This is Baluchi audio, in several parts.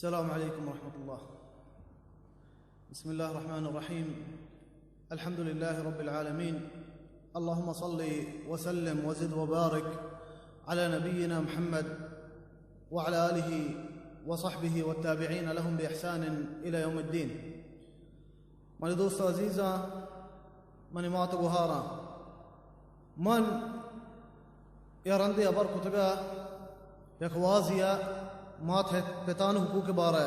السلام عليكم ورحمة الله. بسم الله الرحمن الرحيم. الحمد لله رب العالمين. اللهم صل وسلم وزد وبارك على نبينا محمد وعلى آله وصحبه والتابعين لهم بإحسان إلى يوم الدين. منی دوست عزیزاں، منی مات گوھاراں، من اے رندے ہبر کتگا یک وازیا مات پتانی حقوق بارہ،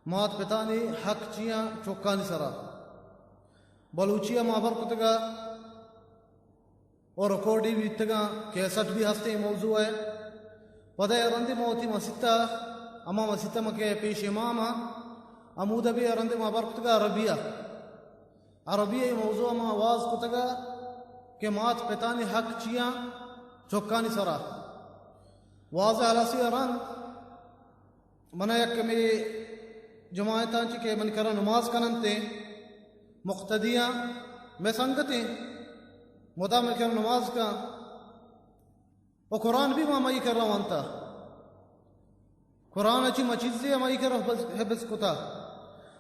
مات پتانی حق چیاں چکانی سرا. بلوچی ءَ ما ہبر کتگا و ریکارڈی بیتگاں، کیسٹ بھی ہستیں موضوع ہے. پدا اے رندے ما وتی مسیتا، ہما مسیتا ما کہ پیش امام ہاں، ہمودا بھی اے رندے ما ہبر کتگا عربیہ. عربی ءِ موضوع ما واز کتگا کہ مات پتانی حق چیاں چکانی سرا. واز ءِ ہلاسی ءَ رند منا یک کمے جماعتاں چی کہ من کرا نماز کننت، مقتدیاں، مئے سنگتیں، مدام من کرا نماز کن و قرآن بھی ما مئی کرا وانتا. قرآن ءَ چی ما چیزے ہمائی کرا حفظ، حفظ کتا.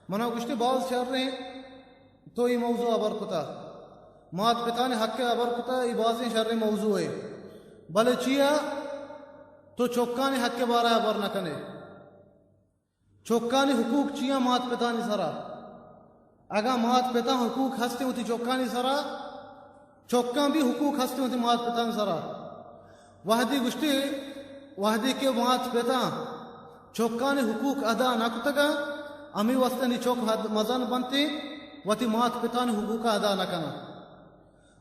منا گوشتے باز شریں تو اے موضوع ہبر کتا. مات پتانی حق ءَ ہبر کتا، اے بازیں شریں موضوع ہے. بلے چیا تو چکانی حق ءِ بارہ ءَ ہبر نہ کنے؟ چکانی حقوق چیاں مات پتانی سرا؟ اگاں مات پتاں حقوق ہستیں وتی چکانی سرا، چکاں بھی حقوق ہستیں وتی مات پتانی سرا. وہدے گوشتے، وہدے کہ مات پتاں چکانی حقوق ادا نہ کتگاں، ہمے واسطہ نی چک حد مزن بنتے، وتی مات پتانی حقوق ادا نہ کناں.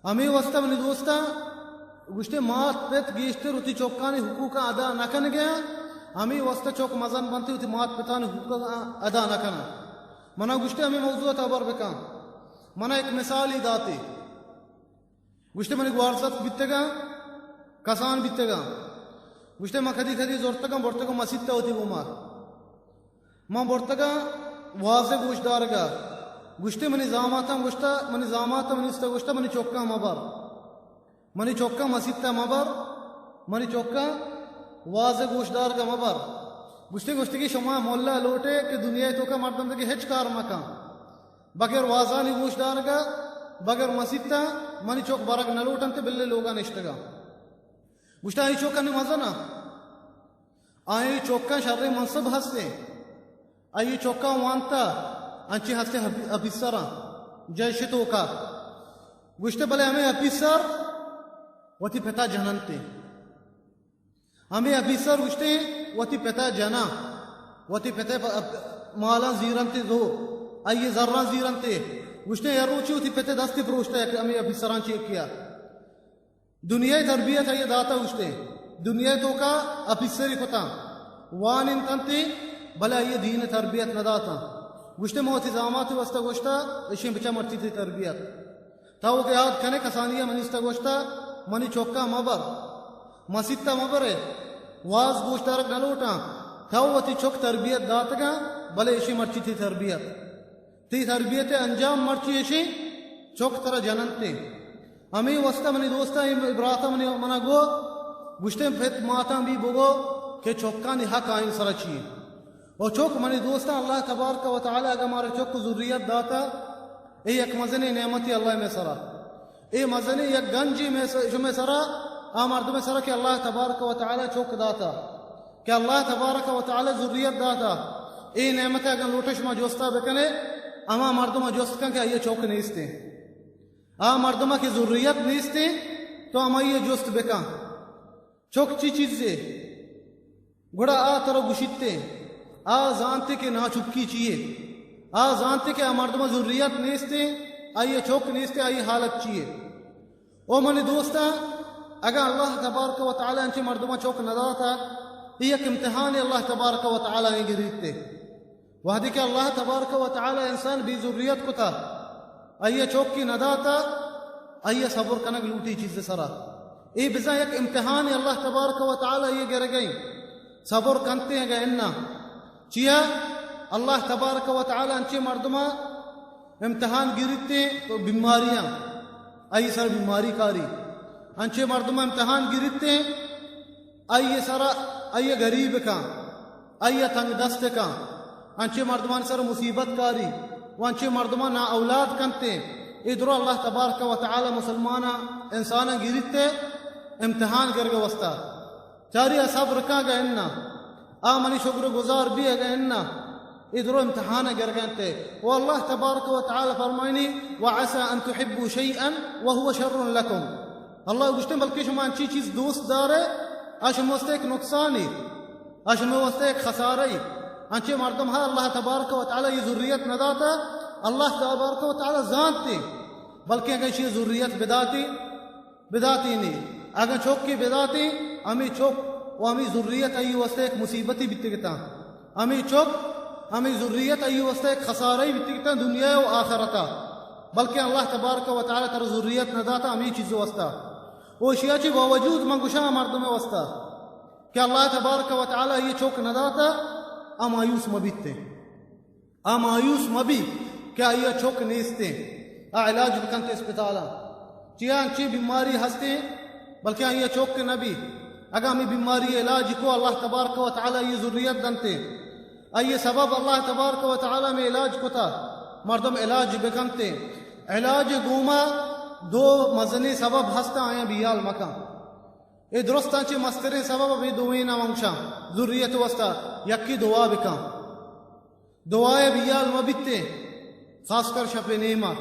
ہمے واسطہ منی دوستاں گوشتے، مات پت گیشتر وتی چکانی حقوق ادا نہ کنگے، ہمے واسطہ چک مزن بنتے وتی مات پتانی حقوق ادا نہ کناں. منا گوشتے ہمے موضوع ءَ ہبر بکن. منا یک مثالے داتے. گوشتے منی گوارزتک بیتگاں، کسان بیتگاں. گوشتے من کدی کدی زرتگاں، برتگاں مسیت ءَ وتی گوما. من برتگاں واز ءِ گوش دارگا. گوشتے منی زاماتاں گوشتا، منی زاماتاں منی است گوشتا، منی چکاں مبر. منی چکاں مسیت ءَ مبر، منی چکاں واز ءِ گوش دارگ ءَ مبر. گوشتے، گوشتگی شما ملا لوٹے کہ دنیا ءِ توکا مردم دگہ ہچ کار مکن، بغیر وازانی گوش دارگ ءَ، بغیر مسیت ءَ منی چک برگ نہ لوٹنت، بلے لوگا نشتگاں. گوشتے آئی چک انی مزن آں، آئی چکاں شریں منصب ہستیں. آئی چکاں وانتا، انچیں ہستیں آفی-، آفیسراں، جیش توکا. گوشتے بلے ہمے آفیسر وتی پتا جننتے. ہمے آفیسر گوشتے وتی پتا جناں، وتی پتا پ-، مالاں زیرنتے زو، آئی زراں زیرنتے. گوشتے ہر روچی وتی پتا دستی پروشتا یک ہمے آفیسراں چی کیا. دنیا ءِ تربیت آئی ءَ داتا گوشتے. دنیا ءِ توکا آفیسری کتاں، وانینتنتے، بلے آئی ءَ دین ءِ تربیت نہ داتاں. گوشتے من وتی زامات ءِ واسطہ گوشتا، اشیں بچا مرچی تئی تربیت. تو کہ یاد کنے کسانی ءَ منی است گوشتا، منی چکاں مبر، مسیت ءَ مبرے، واز گوش دارگ نہ لوٹاں. تو وتی چک تربیت داتگاں، بلے اشیں مرچی تئی تربیت. تئی تربیت ءِ انجام مرچی اشیں، چک ترا جننتے. ہمے واسطہ منی دوستاں، اے براتاں منی، منا گو، گوشتے پت ماتاں بھی بگو کہ چکانی حق آئین سرا چی ایں. و چک منی دوستاں، اللہ تبارک و تعالی اگاں مارا چک ذریت داتا، اے یک مزنیں نعمتے اللہ مئے سرا. اے مزنیں یک گنجے مئے س-، شمئے سرا، آ مردمئے سرا کہ اللہ تبارک و تعالی چک داتا، کہ اللہ تبارک و تعالی ذریت داتا. اے نعمت اگاں لوٹے شما جستا بکنے، ہما مردم جست کن کہ آئی چک نیستیں. آ مردم کہ ذریت نیستیں، تو ہمائی جست بکن. چک چی چیزے؟ گڑا آ ترا گوشیت، آ زانتے کہ ناچکی چیے. آ زانتے کہ آ مردم ذریت نیستے، آئی چک نیستے، آئی حالت چیے. او منی دوستاں، اگاں اللہ تبارک و تعالی انچیں مردماں چک نہ داتا، اے یک امتحانے اللہ تبارک و تعالی ایں گریتے. وہدے کہ اللہ تبارک و تعالی انسان بے ذریت کتا، آئی چوکی نہ داتا، آئی صبر کنگ لوٹی چیز سرا. اے بزاں یک امتحانے اللہ تبارک و تعالی اے گرگئیں. صبر کنتے اگاں انا. چیا؟ اللہ تبارک و تعالی انچیں مردماں امتحان گریتے تو بیماریاں، آئی سر بیماری کاری. انچیں مردماں امتحان گریتے، آئی سرا، آئی غریب کن، آئی ءَ تنگ دست کن، انچیں مردمانی سر مصیبت کاری و انچیں مردماں نا اولاد کنتے، اے درو اللہ تبارک و تعالی مسلماناں، انساناں گریتے امتحان گرگ واسطہ۔ چاری آ صبر کن اگاں اناں، آ منی شکر گزار بی اگاں اناں، اے درو امتحان گرگ انتے۔ و اللہ تبارک و تعالی فرمائنی، وعسى ان تحبوا شيئا وهو شر لكم۔ اللہ گوشتے، بلکہ شما انچی چیز دوست دارے، آ شما واسطہ ایک نقصانی، آ شما واسطہ ایک خسارہ ای۔ انچیں مردم ہا اللہ تبارک و تعالی یہ ذریت نہ داتا، اللہ تبارک و تعالی زانتے، بلکہ اگر یہ ذریت بداتی، بداتی نی، اگر چوک کی بداتی، ہمیں چوک و ہمیں ذریت ای واسطہ ایک مصیبتی بیتگتا۔ ہمیں چوک، ہمیں ذریت ای واسطہ ایک خسارہ ای بیتگتا دنیا و آخرتا۔ بلکہ اللہ تبارک و تعالی تر ذریت نہ داتا ہمیں چیز واسطہ۔ او شیا چی باوجود من گشا مردم واسطہ کہ اللہ تبارک و تعالی یہ چوک نہ داتا، آ مایوس مبیتے۔ آ مایوس مبی کہ آئی چوک نیستے، آ علاج بکنتے اسپتالا۔ چیا انچی بیماری ہستے، بلکہ آئی چوک نبی۔ اگاں ہمیں بیماری علاج کو، اللہ تبارک و تعالی یہ ذریت دنتے۔ آئی سبب اللہ تبارک و تعالی میں علاج کتا، مردم علاج بکنتے۔ علاج گوما دو مزنی سبب ہستا، آیا بیال مکن۔ اے درستاں چہ مستریں سبب ہمے دوئیناں من گوشاں، ذریت واسطہ یکی دعا بکن۔ دعائے بیال مہ بیتے، خاص کر شپ نیما،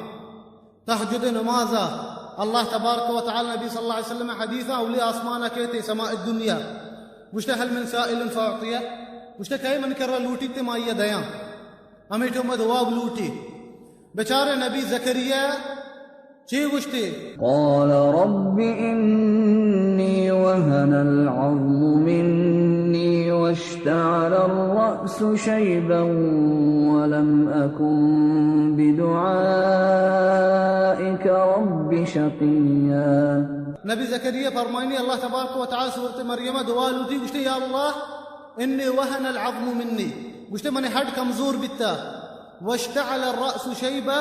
تہجد نمازا۔ اللہ تبارک و تعالی نبی صلی اللہ علیہ وسلم حدیثا اولی آسمانا کیتے سماء الدنیا۔ گوشتے، هل من سائل فاعطیه؟ گوشتے، کئے من کرا لوٹیتے ما آئیا دیاں۔ ہمے ٹائما دعا بلوٹی۔ بچارے نبی زکریا چی گوشتی؟ قال رب إني وهن العظم مني واشتعل الرأس شيبا ولم أكن بدعائك رب شقيا۔ نبی زکریا فرمائنی، اللہ تبارک و تعالی سورت مریم دعا لوٹی، گوشتی، یا اللہ، إني وهن العظم مني، گوشتے، منی ہڈ کمزور بیتا، واشتعل الرأس شيبا،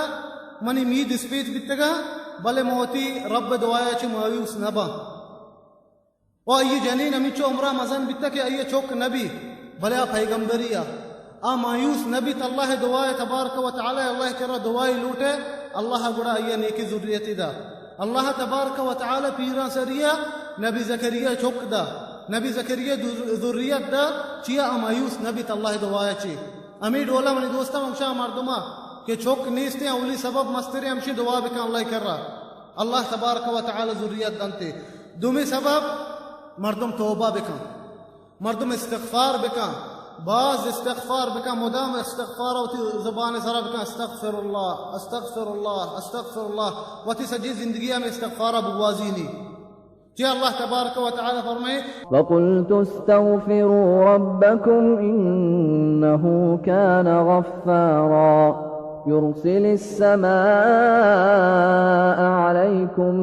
منی مید اسپیت بیتگا، بلے من وتی رب دعایا چہ مایوس نباں۔ و آئی جنین ہمینچو عمرا مزن بیتا کہ آئی چوک نبی، بلے آ پیغمبری آ، آ مایوس نبیت، اللہ دعائے تبارک و تعالی، اللہ کرا دعائے لوٹے، اللہ گڑا آئی نیکی ذریتی دا۔ اللہ تبارک و تعالی پیراں سریا نبی زکریا چک دا، نبی زکریا ذر-، ذریت دا، چیا آ مایوس نبیت اللہ دعایا چی۔ ہمے ڈولا منی دوستاں، ہمشا مردما کہ چک نیستیں، اولی سبب مستریں ہمشی دعا بکن اللہ کرا، اللہ تبارک و تعالی ذریت دنتے۔ دومی سبب مردم توبہ بکن۔ مردم استغفار بکن، باز استغفار بکن، مدام استغفار وتی زبان سرا بکن، استغفر اللہ، استغفر اللہ، استغفر اللہ۔ وتی سجی زندگی ہم استغفار بگوازینی۔ چی اللہ تبارک و تعالی فرمائے، وقلت استغفروا ربكم إنه كان غفارا يرسل السماء عليكم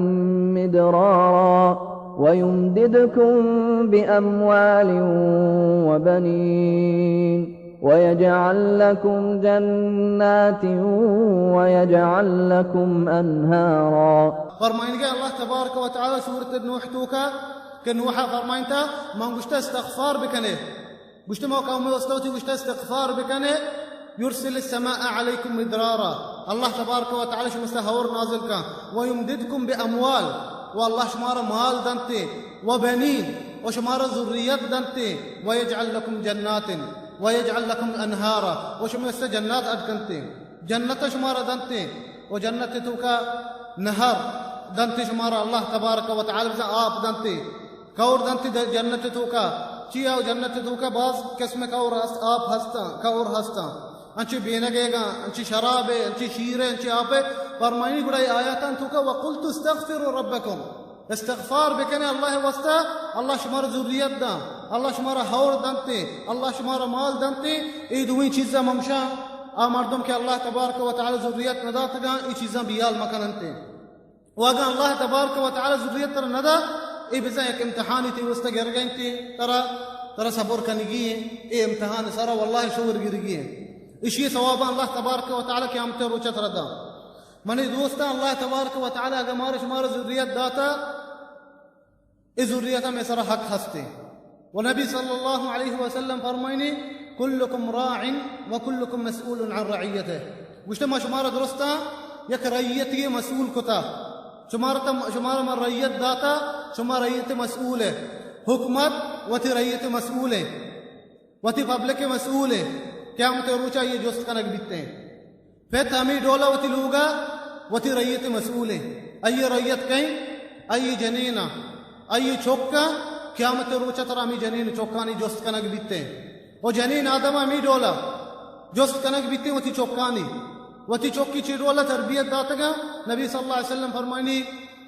مدرارا ويمددكم بأموال وبنين ويجعل لكم جنات ويجعل لكم أنهارا۔ فرمائنگے اللہ تبارک و تعالی سورت نوح توکا کہ نوحا فرمائنتا، من گوشتا استغفار بکنے۔ گوشتے، ما قوم واسطہ وتی گوشتے استغفار بکنے، يرسل السماء عليكم مدرارا، اللہ تبارک و تعالی شما واسطہ ہور نازل کن، ويمددكم بأموال، و اللہ شمارا مال دنتے، وبنين، و شمارا ذریت دنتے، ويجعل لكم جنات، ويجعل لكم أنهارا، و شما واسطہ جنات اڈ کنتے، جنت شمارا دنتے، و جنت توکا نہر دنتے شمارا اللہ تبارک و تعالی، بزاں آپ دنتے۔ کور دنت د-، جنت توکا۔ چیا؟ جنت توکا باز قسم کور ہست، آپ ہستاں، کور ہستاں۔ انچی بینگیگاں، انچی شرابے، انچی شیرے، انچی آپے۔ فرمائنی گڑا اے آیاتاں توکا، وقلت استغفروا ربکم۔ استغفار بکنے اللہ واسطہ، اللہ شمارا ذریت داں، اللہ شمارا ہور دنتے، اللہ شمارا مال دنتے۔ اے دوئیں چیزاں ممشاں، آ مردم کہ اللہ تبارک و تعالی ذریت نداتگاں، اے چیزاں بیال مکننتے۔ و اگاں اللہ تبارک و تعالی ذریت ترا ندا، اے بزاں یک امتحانی تئی واسطہ گرگ انت، ترا، ترا صبر کنگی ہیں، اے امتحان سرا واللہ شگر گرگی ہیں۔ اشی ثواباں اللہ تبارک و تعالی قیامت روچ ترا دا۔ منی دوستاں، اللہ تبارک و تعالی اگاں مارا شمارا ذریت داتا، اے ذریت ہمیں سرا حق ہستے۔ و نبی صلی اللہ علیہ وسلم فرمائنی، کلکم راع و کلکم مسئول عن رعیته۔ گوشتے، ما شمارا درستاں یک رعیتے مسئول کتا۔ شمارا تم، شمارا ما رعیت داتا، شما رعیت مسئول ہے۔ حکومت وتی رعیت مسئول ہے، وتی پبلک مسئول ہے۔ قیامت روچا یہ جست کنگ بیتے۔ پت ہمے ڈولا وتی لوگا وتی رعیت مسئول ہے۔ آئی رعیت کئیں؟ آئی جنینا، آئی چکا۔ قیامت روچا ترا ہمے جنین چکانی جست کنگ بیتے۔ و جنین آدم ہمے ڈولا جست کنگ بیتے وتی چکانی۔ وتی چکی چی ڈولا تربیت داتگا۔ نبی صلی اللہ علیہ وسلم فرمائنی،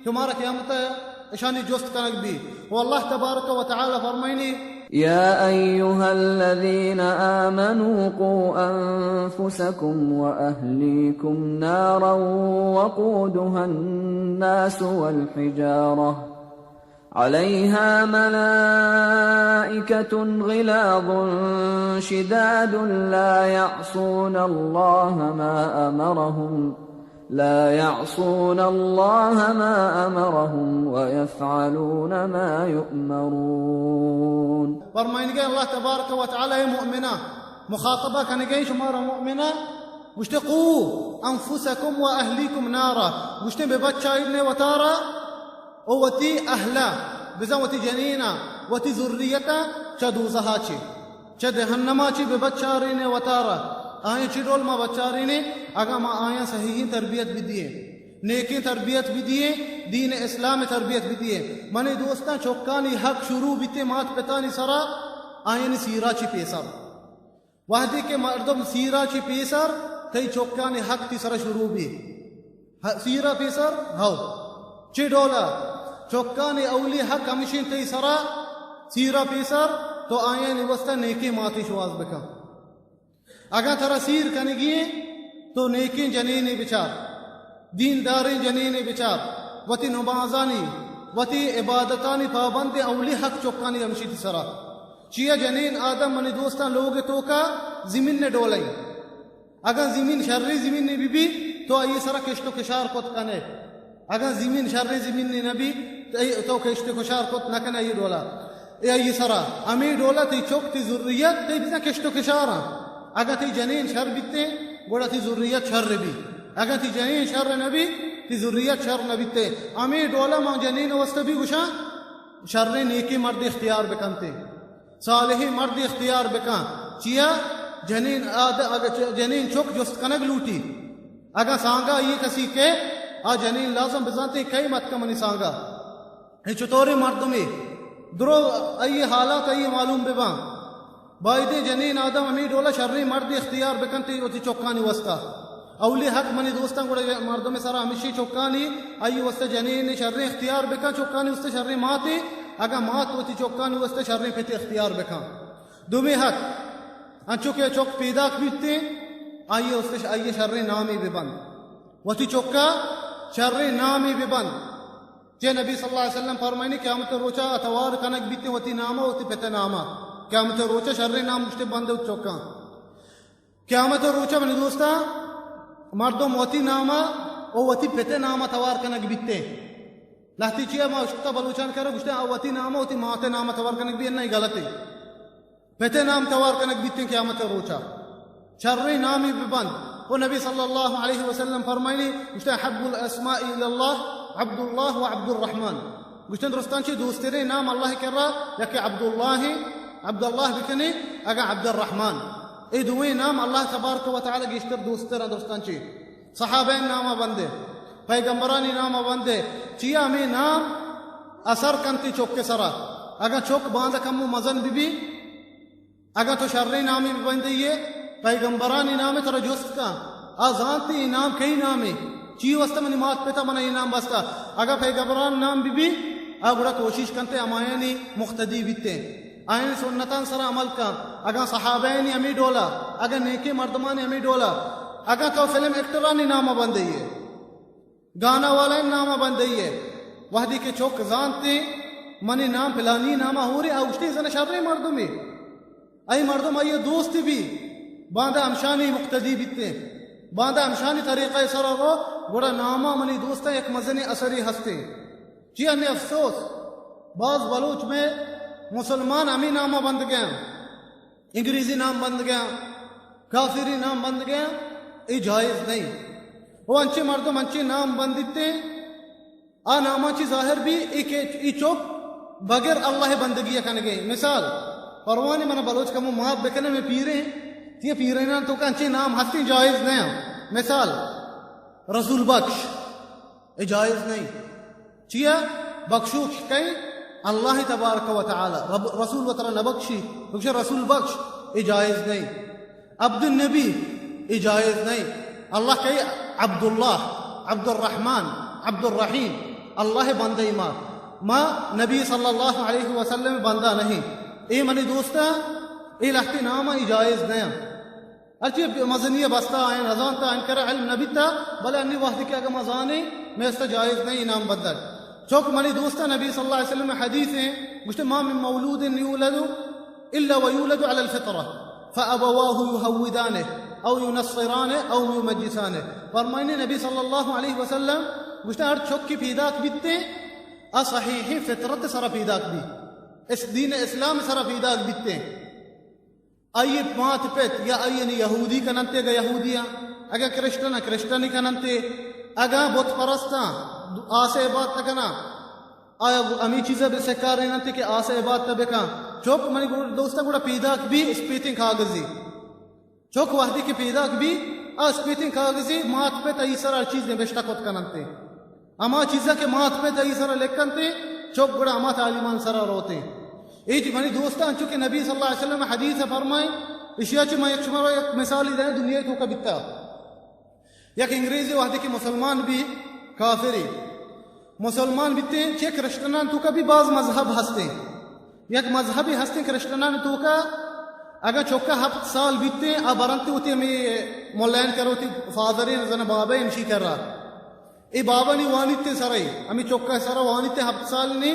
شمارا قیامت اشانی جست کنگ بی۔ و اللہ تبارک و تعالی فرمائنی، يا أيها الذين آمنوا قوا أنفسكم وأهليكم نارا وقودها الناس والحجارة عليها ملائكة غلاظ شداد لا يعصون الله ما أمرهم، لا يعصون الله ما أمرهم ويفعلون ما يؤمرون۔ فرمائنگے اللہ تبارک و تعالی، اے مؤمنا، مخاطبہ کنگے شمارا مؤمنا، گوشتے، قوا انفسکم و اہلیکم نارا، گوشتے، بے بچائینے وتارا و وتی اہلا، بزاں وتی جنینا، وتی ذریتا چہ دوزہا چی، چہ جہنما چی بے بچارینے وتارا۔ آئیں چی ڈول ما بچارینے؟ اگاں ما آیاں صحیحیں تربیت بدیے، نیکیں تربیت بدیے، دین اسلام تربیت بدیے۔ منی دوستاں، چکانی حق شروع بیتے مات پتانی سرا، آیانی سیرا چی پیسر۔ وہدے کہ مردم سیرا چی پیسر، تئی چکانی حق تی سرا شروع بی۔ ہ-، سیرا پیسر، ہو۔ چی ڈولا؟ چکانی اولی حق ہمشین تئی سرا، سیرا پیسر، تو آیانی واسطہ نیکیں ماتی شواز بکن۔ اگاں ترا سیر کنگی ایں، تو نیکیں جنینے بچار، دینداریں جنینے بچار، وتی نمازانی، وتی عبادتانی پابندیں۔ اولی حق چکانی ہمشی تی سرا۔ چیا جنین آدم منی دوستاں لوگ توکا زمین نے ڈولیں۔ اگاں زمین شریں زمینے بی بی، تو آئی سرا کشت و کشار کت کنے۔ اگاں زمین شریں زمینے نہ بی، تو اے، تو کشت و کشار کت نہ کنے آئی ڈولا۔ اے آئی سرا، ہمے ڈولا تئی چک، تئی ذریت، تئی بزاں کشت و کشاراں۔ اگاں تئی جنین شر بیتے، گڑا تئی ذریت شر بی۔ اگاں تئی جنین شر نہ بی، تئی ذریت شر نہ بیتے۔ ہمے ڈولا ما جنین واسطہ بی گوشاں، شریں نیکیں مرد اختیار بکنتے۔ صالحیں مردے اختیار بکن۔ چیا؟ جنین آد-، اگہ چ-، جنین چک جست کنگ لوٹی۔ اگاں سانگا آئی کسی کہ آ جنین لازم بزانتے کئی متکا منی سانگا۔ اے چطوریں مردمے؟ درو آئی حالات آئی معلوم بباں۔ بایدیں جنین آدم ہمے ڈولا شریں مردے اختیار بکنتے وتی چکانی واسطہ۔ اولی حق منی دوستاں گڑا مردم سرا ہمیشی چکانی، آئی واسطہ جنین شریں اختیار بکن، چکانی واسطہ شریں ماتے، اگاں مات وتی چکانی واسطہ شریں پتے اختیار بکن۔ دومی حق، انچو کہ چک پیداک بیتے، آئی واسطہ ش-، آئی شریں نامے ببند۔ وتی چکا شریں نامے ببند۔ چہ نبی صلی اللہ علیہ وسلم فرمائنی، قیامت روچا توار کنگ بیتے وتی ناما، وتی پتے ناما۔ قیامت روچا شریں نام گوشتے بند وتی چکاں۔ قیامت روچا منی دوستاں، مردم وتی ناما و وتی پتے ناما توار کنگ بیتے۔ لہتی چیا ما اشکتا بلوچان کرا گوشتے، آ وتی ناما وتی ماتے ناما توار کنگ بی، نہ، غلطے۔ پتے نام توار کنگ بیتے قیامت روچا۔ شریں نامی ببند۔ و نبی صلی اللہ علیہ وسلم فرمائنی، گوشتے، احب الاسماء الی اللہ عبداللہ و عبدالرحمن۔ گوشتن درستان چی دوستریں نام اللہ کرا، یکے عبداللہ، عبداللہ بکنے، اگاں عبدالرحمن۔ اے دوئیں نام اللہ تبارک و تعالی گیشتر دوستر درستان چی۔ صحابہ نام بندے، پیغمبرانی نام بندے، چیا ہمیں نام اثر کنتی چک سرا۔ اگاں چک باندہ کمو مزن بی بی، اگاں تو شریں نامے ببندئے، پیغمبرانی نامے ترا جست کن، آ زانتی اے نام کئی نامے، چی واسطہ منی مات پتا منا اے نام بستا۔ اگاں پیغمبران نام ببی، آ گڑا کوشش کنتے ہمایانی مقتدی بیتے، آیانی سنتان سرا عمل کن۔ اگاں صحابہانی ہمے ڈولا، اگاں نیکیں مردمانی ہمے ڈولا، اگاں تو فلم ایکٹرانی نام بندئے، گانا والائیں نام بندئے، وہدی کہ چک زانتے منی نام پلانی ناما ہورے، آ گوشتے زن شریں مردمے۔ ای مردم آئی دوست بی، باندا ہمشانی مقتدی بیتے، باندا ہمشانی طریقہ سرا رو، گڑا ناما منی دوستاں یک مزنیں اثرے ہستے۔ چی ہمیں افسوس، باز بلوچ میں مسلمان ہمیں ناما بندگیں۔ انگریزی نام بندگیاں، کافری نام بندگیاں، اے جائز نہیں۔ او انچیں مردم انچیں نام بندیتے، آ ناماں چی ظاہر بی اے کہ اے چک بغیر اللہ بندگی کنگے۔ مثال، پروانی من بلوچ کمو معاف بکنے، میں پیریں، تیہ پیریناں توکا انچیں نام ہستیں جائز نہیں۔ مثال، رسول بخش، اے جائز نہیں۔ چیا؟ بخشوک کئے؟ اللہ تبارک و تعالی۔ رب، رسول وترا نہ بخشی، بخشے رسول بخش، اے جائز نہیں۔ عبد النبی، اے جائز نہیں۔ اللہ کئے؟ عبداللہ، عبدالرحمن، عبدالرحیم۔ اللہ بندہ ما، ما نبی صلی اللہ علیہ وسلم بندہ نہیں۔ اے منی دوستاں، اے لہتے نام اے جائز نہیں۔ ہرچی مزنی بستا آئین نزانتا، آئین کرا علم نبیتا، بلے انی وحدی کہ اگر مزانے، میں استا جائز نہیں نام بدل۔ چوک منی دوستا نبی صلی اللہ علیہ وسلم حدیث ہیں، گوشتے، "ما من مولود یولد الا ویولد علی الفطرہ، فابواہ یہودانہ، او ینصرانہ، او یمجسانہ۔" فرمائنے نبی صلی اللہ علیہ وسلم، گوشتے، ہر چک کی پیداک بیتے، آ صحیح فطرت سرا پیداک بی، اس دین اسلام سرا پیداک بیتے۔ آئی مات پت یا آئی یہودی کننتے اگا یہودیاں، اگا کرسچن کرسچنی کننتے، اگا بت پرستاں آس عبادت کنا، آیا ہمی چیزا بہ سکاریننتے کہ آس عبادت بکن۔ چوک منی گوڑ-، دوستا گوڑا پیداک بی اسپیتیں کاغذی۔ چوک وحدی کہ پیداک بی، آ اسپیتیں کاغذی مات پت آئی سر ہر چیز نبشتہ کت کننتے۔ ہما چیزا کہ مات پت آئی سر لکھنتے، چوک گڑا ہما تعلیمان سر روتے۔ اے چی منی دوستاں، انچو کہ نبی صلی اللہ علیہ وسلم حدیث فرمائے، اشیا چی من یک شمارا یک مثالی دیں، دنیا توکا بیتا۔ یک انگریزی وحدی کہ مسلمان بی، کافری مسلمان بیتے، چہ کرسچنان توکا بی باز مذہب ہستے۔ یک مذہبی ہستے کرسچنان توکا، اگا چوکا ہفت سال بیتے، آ برنتے ہوتے ہمیں ملین کروتی فادرین زن بابے ہمشی کر رہا۔ اے بابا نی وانیتے سرے، ہمیں چوکا سرا وانیتے ہفت سال نے،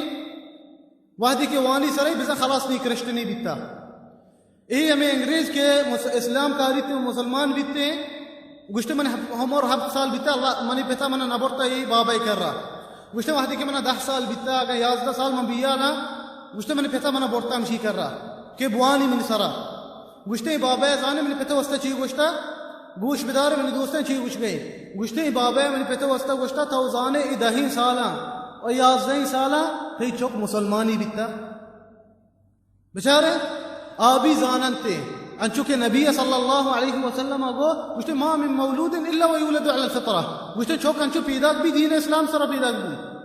وحدی کہ وانی سرے بزن خلاص نی کرسچنی بیتا۔ اے ہمیں انگریز کہ مس-، اسلام کاری تے مسلمان بیتے، گوشتے من ہپ-، عمر ہفت سال بیتا، اللہ منی پتا منا نبرتا اے بابا کر رہا۔ گوشتے وحدی کہ منا دہ سال بیتا، اگا یازدہ سال من بیا نا، گوشتے منی پتا منا برتا ہمشی کر رہا کہ بوانی منی سرا۔ گوشتے، بابا زانے منی پت واسطہ چی گوشتا؟ گوش بدار منی دوستاں چی گوش گئے۔ گوشتے، بابا منی پت واسطہ گوشتا، تو زانے اے دہیں سالاں و یازدہیں سالاں تئی چک مسلمانی بیتا۔ بچارے، آ بی زاننتے، انچو کہ نبی صلی اللہ علیہ وسلم گو، گوشتے، ما من مولود الا ویولد علی الفطرہ۔ گوشتے، چک انچو پیداک بی دین اسلام سرا پیداک بی۔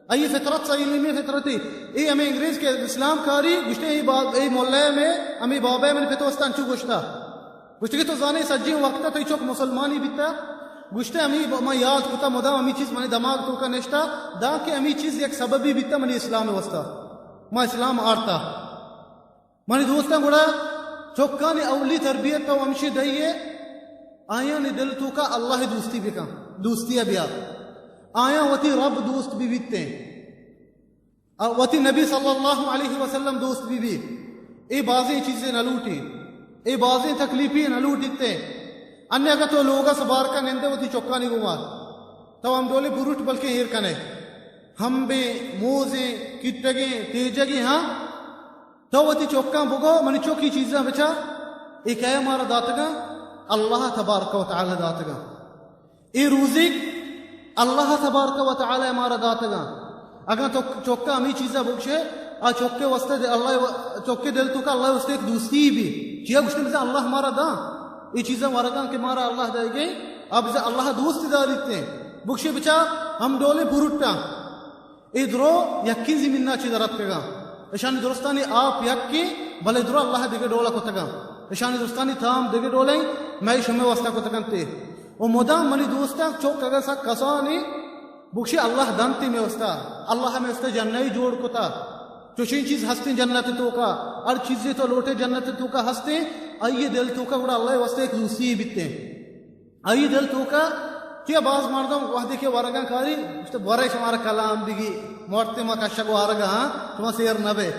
اے فطرت سلیمی فطرتی۔ اے ہمیں انگریز کہ اسلام کاری، گوشتے اے با-، اے مولا میں، ہمیں بابا منی پت واسطہ انچو گوشتا۔ گوشتے کہ تو زانے سجیں وقت تئی چک مسلمانی بیتا۔ گوشتے ہمیں ب-، ما یاد کتا مدام ہمیں چیز منی دماغ توکا نشتا، دا کہ ہمیں چیز یک سببی بیتا منی اسلام واسطہ۔ ما اسلام آرتا۔ منی دوستاں گڑا چکانی اولی تربیت تو ہمشی دئیے، آیانی دل توکا اللہ دوستی بکن، دوستی بیا۔ آیاں وتی رب دوست بی بیتے۔ آ وتی نبی صلی اللہ علیہ وسلم دوست بی بی۔ اے بازیں چیزیں نہ لوٹی۔ اے بازیں تکلیفی نہ لوٹیتے۔ انے اگا تو لوگا سبارکا نندے وتی چکانی گوما، تو ہم ڈولے بروٹ بلکیں ایر کنے۔ ہمبیں، موزیں، کٹگیں، تیجگیں، ہاں؟ تو وتی چکاں بگو، منی چک ای چیزاں بچار، اے کئے مارا داتگاں؟ اللہ تبارک و تعالی داتگاں۔ اے روزیک اللہ تبارک و تعالی مارا داتگاں۔ اگاں تو چکا ہمیں چیزاں بگشے، آ چکے واسطے دے اللہ و-، چکے دل توکا اللہ واسطے ایک دوستی بی۔ چیا گوشتے بزاں اللہ مارا داں؟ اے چیزاں ورگاں کہ مارا اللہ دے گئے، آ بزاں اللہ دوست داریتے۔ بگشے بچار ہم ڈولیں پروٹاں۔ اے درو یکیں زمین نا چی در اتکگاں۔ اشانی درستانی آپ یکیں، بلے درو اللہ دگہ ڈولا کتگاں۔ اشانی درستانی تام دگہ ڈولیں، مئے شمے واسطہ کتگنتے۔ و مدام منی دوستاں چک اگاں سک کسانی بگشی اللہ دنتی مئے واسطہ، اللہ مئے واسطہ جنہی جوڑ کتا۔ چوشیں چیز ہستیں جنت توکا، ہر چیزے تو لوٹے جنت توکا ہستیں، آئیے دل توکا گڑا اللہ واسطہ ایک دوستی بیتے۔ آئی دل توکا چیا باز مردم وہدے کہ ورگاں کاری، گوشتے، برے شمارا کلام بگی، مرتے ما کشگ وارگا، ہاں، شما سیر نبے۔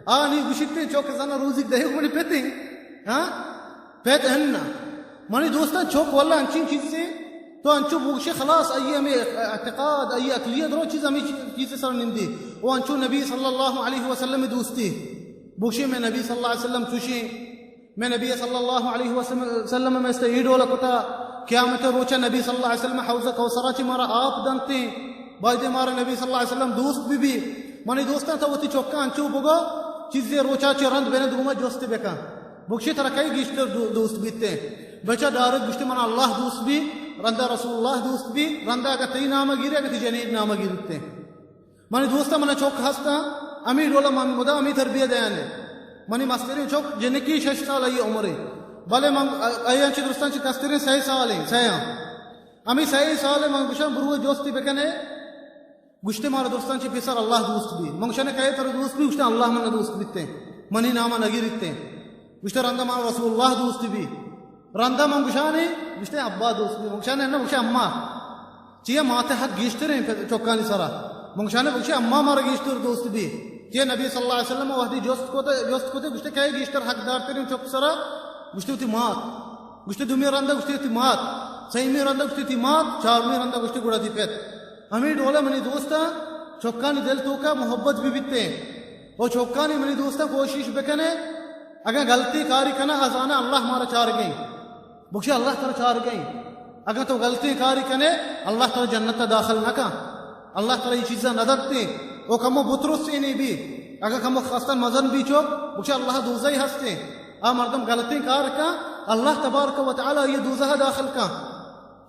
آ نی گوشتے چوک زنا روزی دہی منی پتے، ہاں؟ پت ہن نا۔ منی دوستاں چوک واللہ انچین چیزے، تو انچو بگشے خلاص، آئی ہمیں اعتقاد، آئی عقلیت رو چیز ہمیں چیز سر نندی۔ او انچو نبی صلی اللہ علیہ وسلم دوستی۔ بگشے میں نبی صلی اللہ علیہ وسلم چوشیں۔ میں نبی صلی اللہ علیہ وسلم میں است ای ڈول کتا، قیامت روچا نبی صلی اللہ علیہ وسلم حوض کوثر چی مارا آپ دنتے، بایدے مارا نبی صلی اللہ علیہ وسلم دوست بی بی۔ منی دوستاں، تو وتی چکاں انچو بگو، چیزے روچا چی رند بنے دگما جست بکن۔ بگشی ترا کئی گیشتر دو-، دوست بیتے؟ بچا ڈارت گشتے منا اللہ دوست بی، رندا رسول اللہ دوست بی، رندا اگا تئی نام گیرے، اگا تئی جنین نام گیرتے۔ منی دوستاں، منا چک ہستاں، ہمے ڈولا من مدام ہمے تربیت دیانے۔ منی مستریں چک جنکی شش سال ای عمرے۔ بلے من ا-، ایاں چی درستاں چی کستریں سئے سالیں، سئے آں۔ ہمے سئے سال من گشاں برو جستی بکنے۔ گشتے مارا درستاں چی پسر اللہ دوست بی۔ من گشاں کئے ترا دوست بی؟ گشتے اللہ منا دوست بیتے۔ منی ناما نگیریتے۔ گشتے رندا مارا رسول اللہ دوست بی۔ رندا من گشانے، گشتے ابا دوست بی۔ من گشانے نہ، گشتے اما۔ چیا ماتے حق گیشتریں پہ چکانی سرا۔ من گشانے، گشتے اما مارا گیشتر دوست بی۔ چیا نبی صلی اللہ علیہ وسلم وحدی جست کتے، جست کتے، گشتے کئے گیشتر حق دارتریں چک سرا؟ گشتے وتی مات۔ گشتے دومی رندا گشتے وتی مات۔ سیمی رندا گشتے وتی مات، چارمی رندا گشتے گڑا تی پت۔ ہمے ڈولا منی دوستاں، چکانی دل توکا محبت بی بیتے۔ او چکانی منی دوستاں کوشش بکنے، اگاں غلطی کاری کنا، ازانا اللہ مارا چارگیں۔ بگشے اللہ ترا چارگیں۔ اگاں تو غلطی کاری کنے، اللہ ترا جنت داخل نہ کن۔ اللہ ترا ای چیزا نہ دنتے۔ او کمو بترسینی بی۔ اگاں کمو خستن مزن بی چو، بگشے اللہ دوزہی ہستے۔ آ مردم غلطیں کار کن، اللہ تبارک و تعالی ای دوزہ داخل کن۔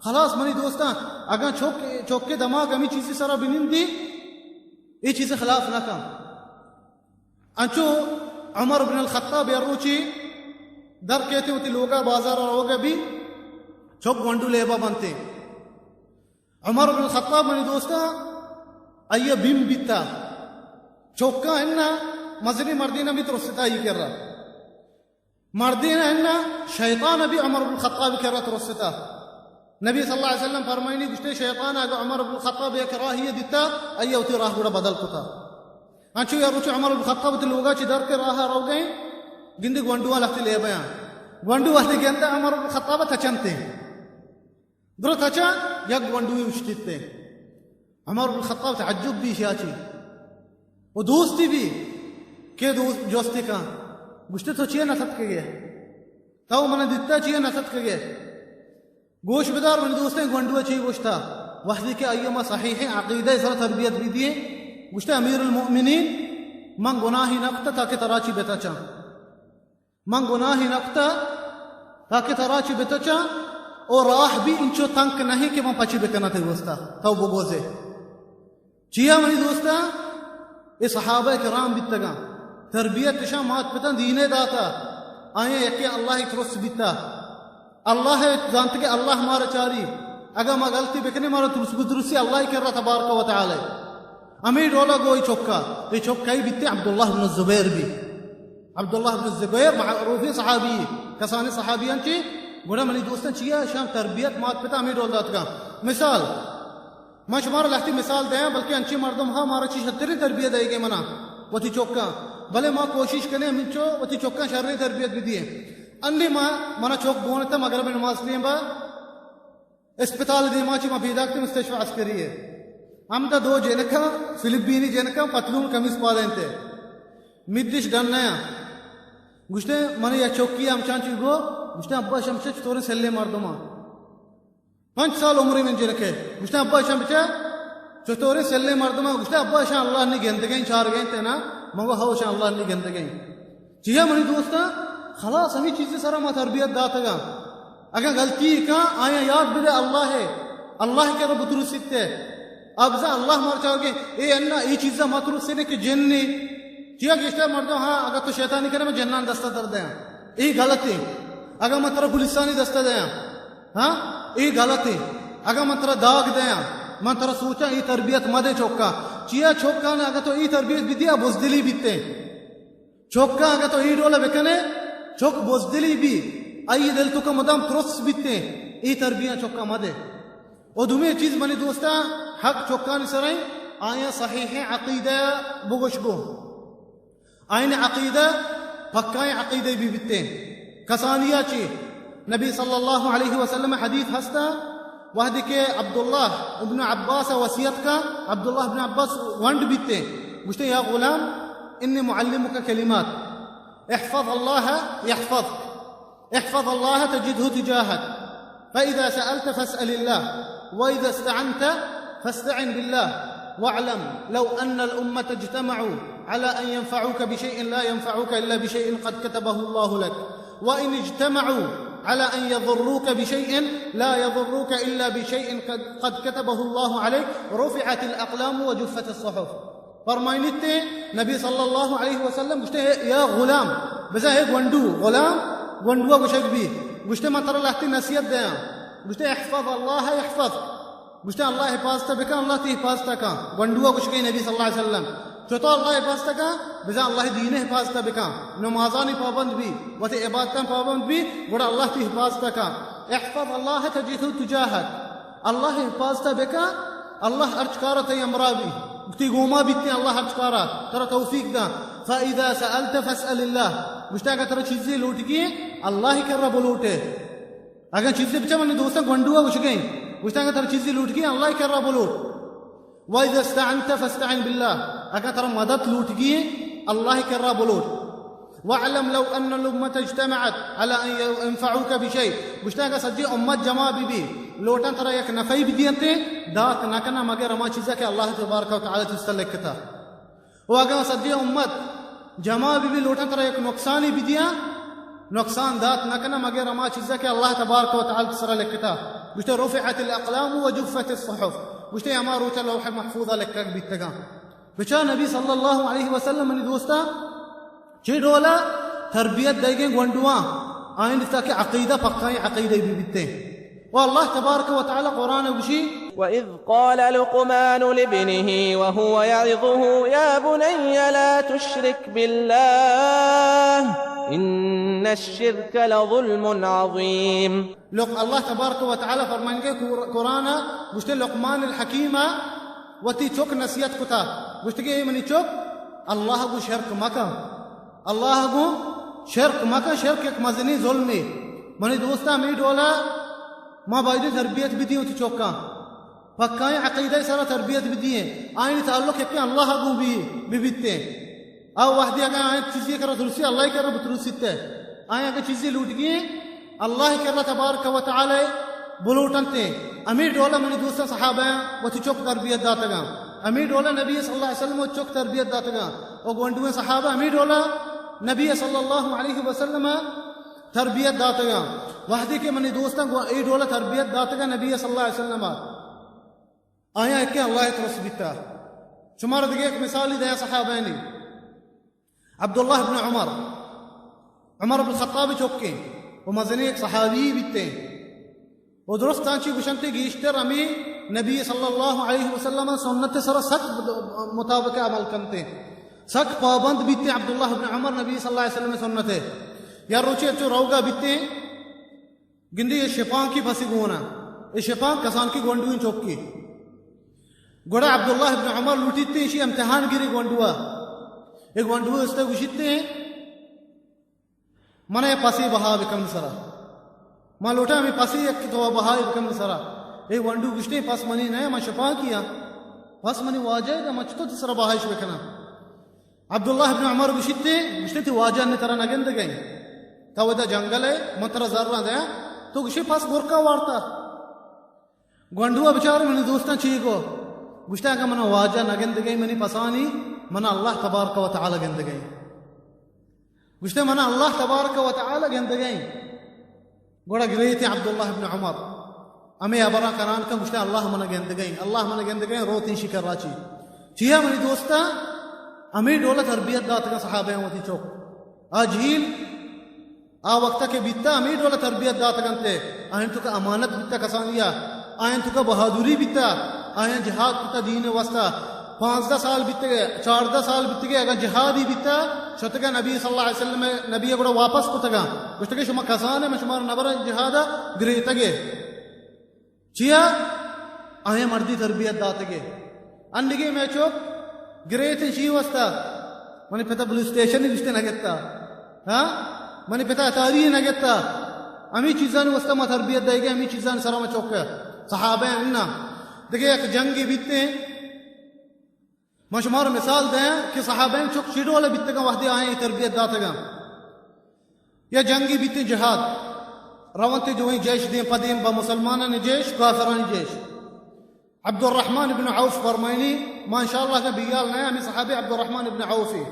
خلاص منی دوستاں، اگاں چک، چک دماغ ہمے چیزی سرا بنندی، ای چیز خلاف نہ کن۔ انچو عمر بن الخطاب یا روچی در کیتے وتی لوگا بازار روگا بی، چک گونڈو لیبا بنتے۔ عمر بن الخطاب منی دوستاں، آئی بیم بیتا۔ چکا انا مزنی مردینا بی ترستا ای کرا۔ مردین انا شیطان بی عمر بن الخطاب کرا ترستا۔ نبی صلی اللہ علیہ وسلم فرمائنی گشتے، شیطان اگا عمر بن الخطاب یک راہی دیتا، آئی وتی راہ گڑا بدل کتا۔ انچو یا روچ عمر بن الخطاب وتی لوگا چی در کے راہ روگئیں، گندی گونڈو لہتے لیبیاں۔ گونڈو وقتی گندا عمر بن الخطاب تچنتے۔ درو تچا یک گونڈوی اشتیتے۔ عمر بن الخطاب تعجب بی شیا چی۔ و دوستی بی کہ دوست جوستی کن۔ گشتے تو چیئے نہ تتکگے؟ تو من دیتا چیئے نہ تتکگے؟ گوش بدار منی دوستیں گونڈو چی گوشتا۔ وحدی کہ آئی ما صحیح عقیدہ سر تربیت بی دیے۔ گشتے امیر المؤمنین، من گناہی نہ کتا تاکہ ترا چی بتچاں۔ من گناہی نہ کتا تاکہ ترا چی بتچاں، او راہ بی انچو تنک نہیں کہ من پچی بکناں تئی واسطہ، تو بگوزے۔ چیا منی دوستاں، اے صحابہ کرام بیتگاں، تربیت اشاں مات پتاں دینے داتا، آیاں یکے اللہ ترس بیتا۔ اللہ زانت کہ اللہ مارا چاری، اگاں ما غلطی بکنیں مارا ترس بدرسی اللہ کرا تبارک و تعالی۔ ہمے ڈولا گو اے چکا، اے چکا ہی بیتے عبداللہ بن الزبیر بی۔ عبداللہ بن الزبیر معروفیں صحابی، کسانیں صحابیاں چی، گڑا منی دوستاں چیا شام تربیت مات پتا ہمے ڈول داتگا۔ مثال، ما شمارا لہتی مثال دیاں، بلکہ انچیں مردم ہا مارا چی شتریں تربیت دئیگے منا وتی چکاں، بلے ما کوشش کنیں ہمینچو وتی چکاں شریں تربیت بدییں۔ انی ما، منا چک گون تا مغرب نماز ٹیم با اسپتال دیما چی ما پیداک تے مستشفی عسکری ہے۔ ہمدا دو جنکاں، فلپینی جنکاں، پتلون کمیس پادینتے۔ مدش ڈن نیا۔ گشتے من یا چکی ہمچان چی گو، گشتے ابا شمشے چطوریں سلے مردماں۔ پنچ سال عمری من جنکے۔ گشتے ابا شمشے چطوریں سلے مردماں۔ گشتے ابا شان اللہ نی گندگیں چار گئیں تے نا۔ مگو ہو شان اللہ نی گندگیں۔ چیا منی دوستاں، خلاص ہمے چیزے سرا ما تربیت داتگاں۔ اگاں غلطی کاں، آیاں یاد بدے اللہ ہے، اللہ کرا بترسیتے۔ ابزا اللہ مارا چارگے، اے انا اے چیزا ما ترسینے کہ جن نے۔ چیا گیشتر مردم، ہاں، اگاں تو شیطانی کرے، من جنان دستا تر دیاں۔ اے غلط ہے۔ اگاں من ترا پولیسانی دستا دیاں، ہاں، اے غلط ہے۔ اگاں من ترا داغ دیاں، من ترا سوچاں، اے تربیت مدے چکا۔ چیا چکا نے، اگاں تو اے تربیت بدیا، بزدلی بیتے۔ چکاں اگاں تو اے ڈولا بکنے، چک بزدلی بی، آئی دل توکا مدام ترس بیتے، اے تربیاں چکاں مدے۔ و دومی چیز منی دوستاں، حق چکانی سرائیں، آیاں صحیح عقیدہ بگوش گو۔ آئین عقیدہ پکائیں عقیدہ بی بیتے۔ کسانیا چی نبی صلی اللہ علیہ وسلم حدیث ہستا، وحدی کہ عبداللہ ابن عباس وصیت کا، عبداللہ ابن عباس ونڈ بیتے، گشتے، یا غلام، انی معلمک کلمات، احفظ اللہ یحفظک۔ احفظ الله تجده تجاهك، فإذا سألت فاسأل الله، وإذا استعنت فاستعن بالله، واعلم لو أن الأمة اجتمعوا على أن ينفعوك بشيء لا ينفعوك إلا بشيء قد كتبه الله لك، وإن اجتمعوا على أن يضروك بشيء لا يضروك إلا بشيء قد، قد كتبه الله عليك، رفعت الأقلام وجفت الصحف. فرمائنیت نبی صلی اللہ علیہ وسلم گوشتے، یا غلام، بزاں اے گونڈو، غلام گونڈوا گوشگ بی، گوشتے، من ترا لہتی نصیحت دیاں، گوشتے، احفظ اللہ یحفظ، گوشتے، اللہ حفاظت بکن، اللہ تی حفاظت کن. گونڈوا گوشگے نبی صلی اللہ علیہ وسلم، چو تو اللہ حفاظت کن، بزاں اللہ دین حفاظت بکن، نمازانی پابند بی، وتی عبادتاں پابند بی، گڑا اللہ تی حفاظت کن. احفظ اللہ تجده تجاهك، اللہ حفاظت بکن، اللہ ہرچ کارا تئی ہمراہ بی، تی گوما بیتیں، اللہ ہرچ کارا ترا توفیق داں. فإذا سألت فاسأل الله، گوشتے اگاں ترا چیزے لوٹگی، اللہ کرا بلوٹے. اگاں چیزے بچا منی دوستاں گونڈوا گوشگیں، گوشتے اگاں ترا چیزے لوٹگی، اللہ کرا بلوٹ. وإذا استعنت فاستعن بالله، اگاں ترا مدد لوٹگی، اللہ کرا بلوٹ. واعلم لو أن الأمة اجتمعت على أن ينفعوك بشيء، گوشتے اگاں سجی امت جمع بی بی، لوٹاں ترا یک نفعی بدیاں تے، دات نہ کناں مگر ہما چیزا کہ اللہ تبارک و تعالی تستا لکھتا. و اگاں سجی امت جمع بی بی، لوٹاں ترا یک نقصانی بدیاں، نقصان دات نہ کناں مگر ہما چیزا کہ اللہ تبارک و تعالی تسرا لکھتا. گوشتے رفعت الأقلام وجفت الصحف، گوشتے ہما روچا لوح محفوظا لکھگ بیتگاں. بچار نبی صلی اللہ علیہ وسلم منی دوستاں چے ڈولا تربیت دئیگیں گونڈواں، آئین تاکہ عقیدہ پکائیں عقیدہ بی بیتیں. و اللہ تبارک و تعالی قرآن گوشی، وإذ قال لقمان لابنه وهو يعظه يا بني لا تشرك بالله إن الشرك لظلم عظيم. لق-، اللہ تبارک و تعالی فرمائنگے قر-، قرآن گوشتے لقمان الحکیم وتی چک نصیحت کتا، گوشتگی اے منی چک، اللہ گو شرک مکن، اللہ گو شرک مکن، شرک یک مزنی ظلمے. منی دوستاں ہمے ڈولا ما باید تربیت بدی وتی چکاں. پکائیں عقیدہ سرا تربیت بدییں، آئین تعلق یکیں اللہ گوں بی، بی بیتیں. آ وحدی اگاں آئین چیزی کرا ترسی، اللہ کرا بترسیت. آئین اگاں چیزی لوٹگی، اللہ کرا تبارک و تعالی بلوٹنتیں. ہمے ڈولا منی دوستاں صحابہ وتی چک تربیت داتگاں. ہمے ڈولا نبی صلی اللہ علیہ وسلم وتی چک تربیت داتگاں. و گونڈویں صحابہ ہمے ڈولا نبی صلی اللہ علیہ وسلم تربیت داتگاں. وحدی کہ منی دوستاں گوں اے ڈولا تربیت داتگاں نبی صلی اللہ علیہ وسلم، آیاں یکیں اللہ ترس بیتا. شمارا دگہ یک مثالی دیاں صحابانی. عبداللہ ابن عمر، عمر بن خطاب چکیں و مزنیں یک صحابی بیتیں. و درستاں چی گوشنتے گیشتر ہمیں نبی صلی اللہ علیہ وسلم سنت سرا سک مطابق عمل کنتے، سک پابند بیتے عبداللہ ابن عمر نبی صلی اللہ علیہ وسلم سنت. یا روچے چو روگا بیتے، گندے اے شپانکی پسی گونا، اے شپانک کسانکی گونڈویں چوکی. گڑا عبداللہ ابن عمر لوٹیتے ایشی امتحان گری گونڈوا. اے گونڈو استے گوشیتے، من اے پسی بہا بکن سرا. ما لوٹا ہمیں پسی یک تو بہا بکن سرا. اے گونڈو گوشتے پس منی نہ، من شپانکی ہاں. پس منی واجہ ہے، من چطور تسرا بہائش بکناں؟ عبداللہ ابن عمر گوشیتے، گوشتے تی واجہ نے ترا نگندگئیں. تو ادا جنگل ہے، من ترا زر نہ دیاں. تو گوشی پس گرکا وارتا. گونڈوا بچار منی دوستاں چی گو؟ گوشتے اگاں منا واجہ نگندگئیں منی پسانی، منا اللہ تبارک و تعالی گندگئیں. گوشتے منا اللہ تبارک و تعالی گندگئیں. گڑا گریت عبداللہ ابن عمر. ہمے ہبراں کنان کن گوشتے، اللہ منا گندگئیں، اللہ منا گندگئیں، روت ایشی کرا چی. چیا منی دوستاں، ہمے ڈولا تربیت داتگاں صحابہ وتی چوک. آ جیل، آ وقتا کہ بیتا، ہمے ڈولا تربیت داتگنتے. آئین توکا امانت بیتا کسانیا، آئین توکا بہادری بیتا، آئین جہاد کتا دین واسطہ. پانزدہ سال بیتگے، چاردہ سال بیتگے، اگاں جہادی بیتا، شتگا نبی صلی اللہ علیہ وسلم، نبی گڑا واپس کتگا. گوشتگے شما کسانے، من شما نبر جہادا، گریتگے. چیا؟ آئیں مردی تربیت داتگے. انڈگے میں چوک گریت چی واسطہ؟ منی پتا پولیس اسٹیشن گشتے نہ گتا. ہاں؟ منی پتا اتاری نہ گتا. ہمیں چیزانی واسطہ ما تربیت دے گے، ہمیں چیزانی سرا ما چوک صحابہ ہیں نا. دگہ یک جنگی بیتے، ما شمار مثال دیں کہ صحابہ چک چی ڈول بیتگاں وحدی آئیں تربیت داتگاں. یا جنگی بیتیں، جہاد، رونتے دوئیں جیش دیم پہ دیم، با مسلمانانی جیش، کافرانی جیش۔ عبدالرحمن ابن عوف فرمائنی، ما انشاءاللہ کہ بیال نیا، ہمیں صحابی عبدالرحمن ابن عوفی۔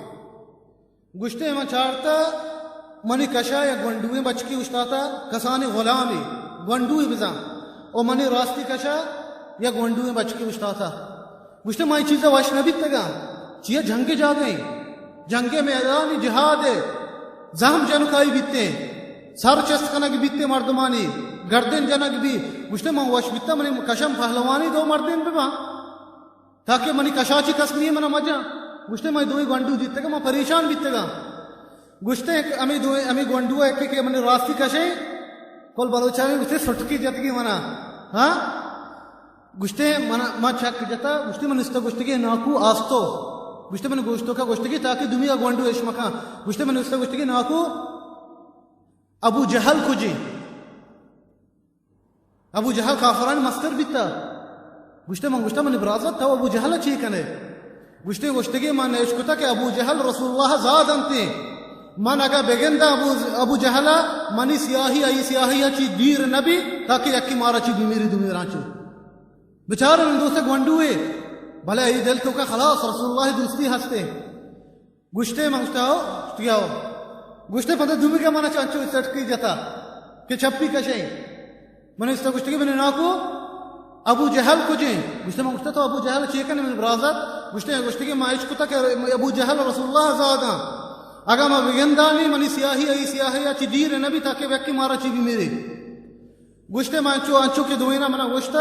گوشتے، من چارتا، منی کشا یا گونڈویں بچکی اوشتاتا، کسانی غلامی، گونڈویں بزاں، او منی راستی کشا یا گونڈویں بچکی اوشتاتا۔ گوشتے، ما اے چیزا وش نہ بیتگاں۔ چیا؟ جنگ جاگہ ایں، جنگ میدانی، جہاد اے، زہم جنکائی بیتیں، سر چست کنگ بیتیں مردمانی، گردن جنگ بی۔ گوشتے، من وش بیتا منی کشم پہلوانی دو مردین بباں، تاکہ منی کشا چی کس نیے منا مجاں۔ گوشتے، من دوئیں گونڈو دیتگاں، من پریشان بیتگاں۔ گوشتے، ہمیں دوئیں، ہمیں گونڈو ہے کہ، کہ منی راستی کشے، کل بلوچانی گوشتے سٹکی جتگی منا۔ ہاں؟ گوشتے، من، ما چک جتا، گوشتے، من استا گوشتگی ناکو آستو۔ گوشتے، من گوشتو کا گوشتگی تاکہ دومی گونڈو اش مکان۔ گوشتے، من استا گوشتگی ناکو ابو جہل کجی؟ ابو جہل کافرانی مستر بیتا۔ گوشتے، من گوشتا، منی برازت، تو ابو جہل چی کنے؟ گوشتے، گوشتگی من اشکتا کہ ابو جہل رسول اللہ زاد انتے۔ من اگا بگندا ابو، ابو جہلا، منی سیاہی، ای سیاہی چی دیر نبی، تاکہ یکی مارا چی بمیری دومیران چی۔ بچار من دوست گونڈوے، بلے ای دل تو کا خلاص رسول اللہ دوستی ہستے۔ گوشتے، من گوشتا، ہو، گوشتے، ہو۔ گوشتے، پدا دومی کا منا چانچو سٹکی جتا کہ چپی کشیں۔ من استا گوشتگی، من ناکو ابو جہل کجیں؟ گوشتے، من گوشتا، تو ابو جہل چی کنے من برازت؟ گوشتے، گوشتگی، ما اش کتا کہ ابو جہل رسول اللہ زاداں۔ اگا ما بگندانی، منی سیاہی، ای سیاہی چی دیر نبی تاکہ یکی مارا چی بمیری۔ گوشتے، من انچو، انچو کہ دوینا منا گوشتا،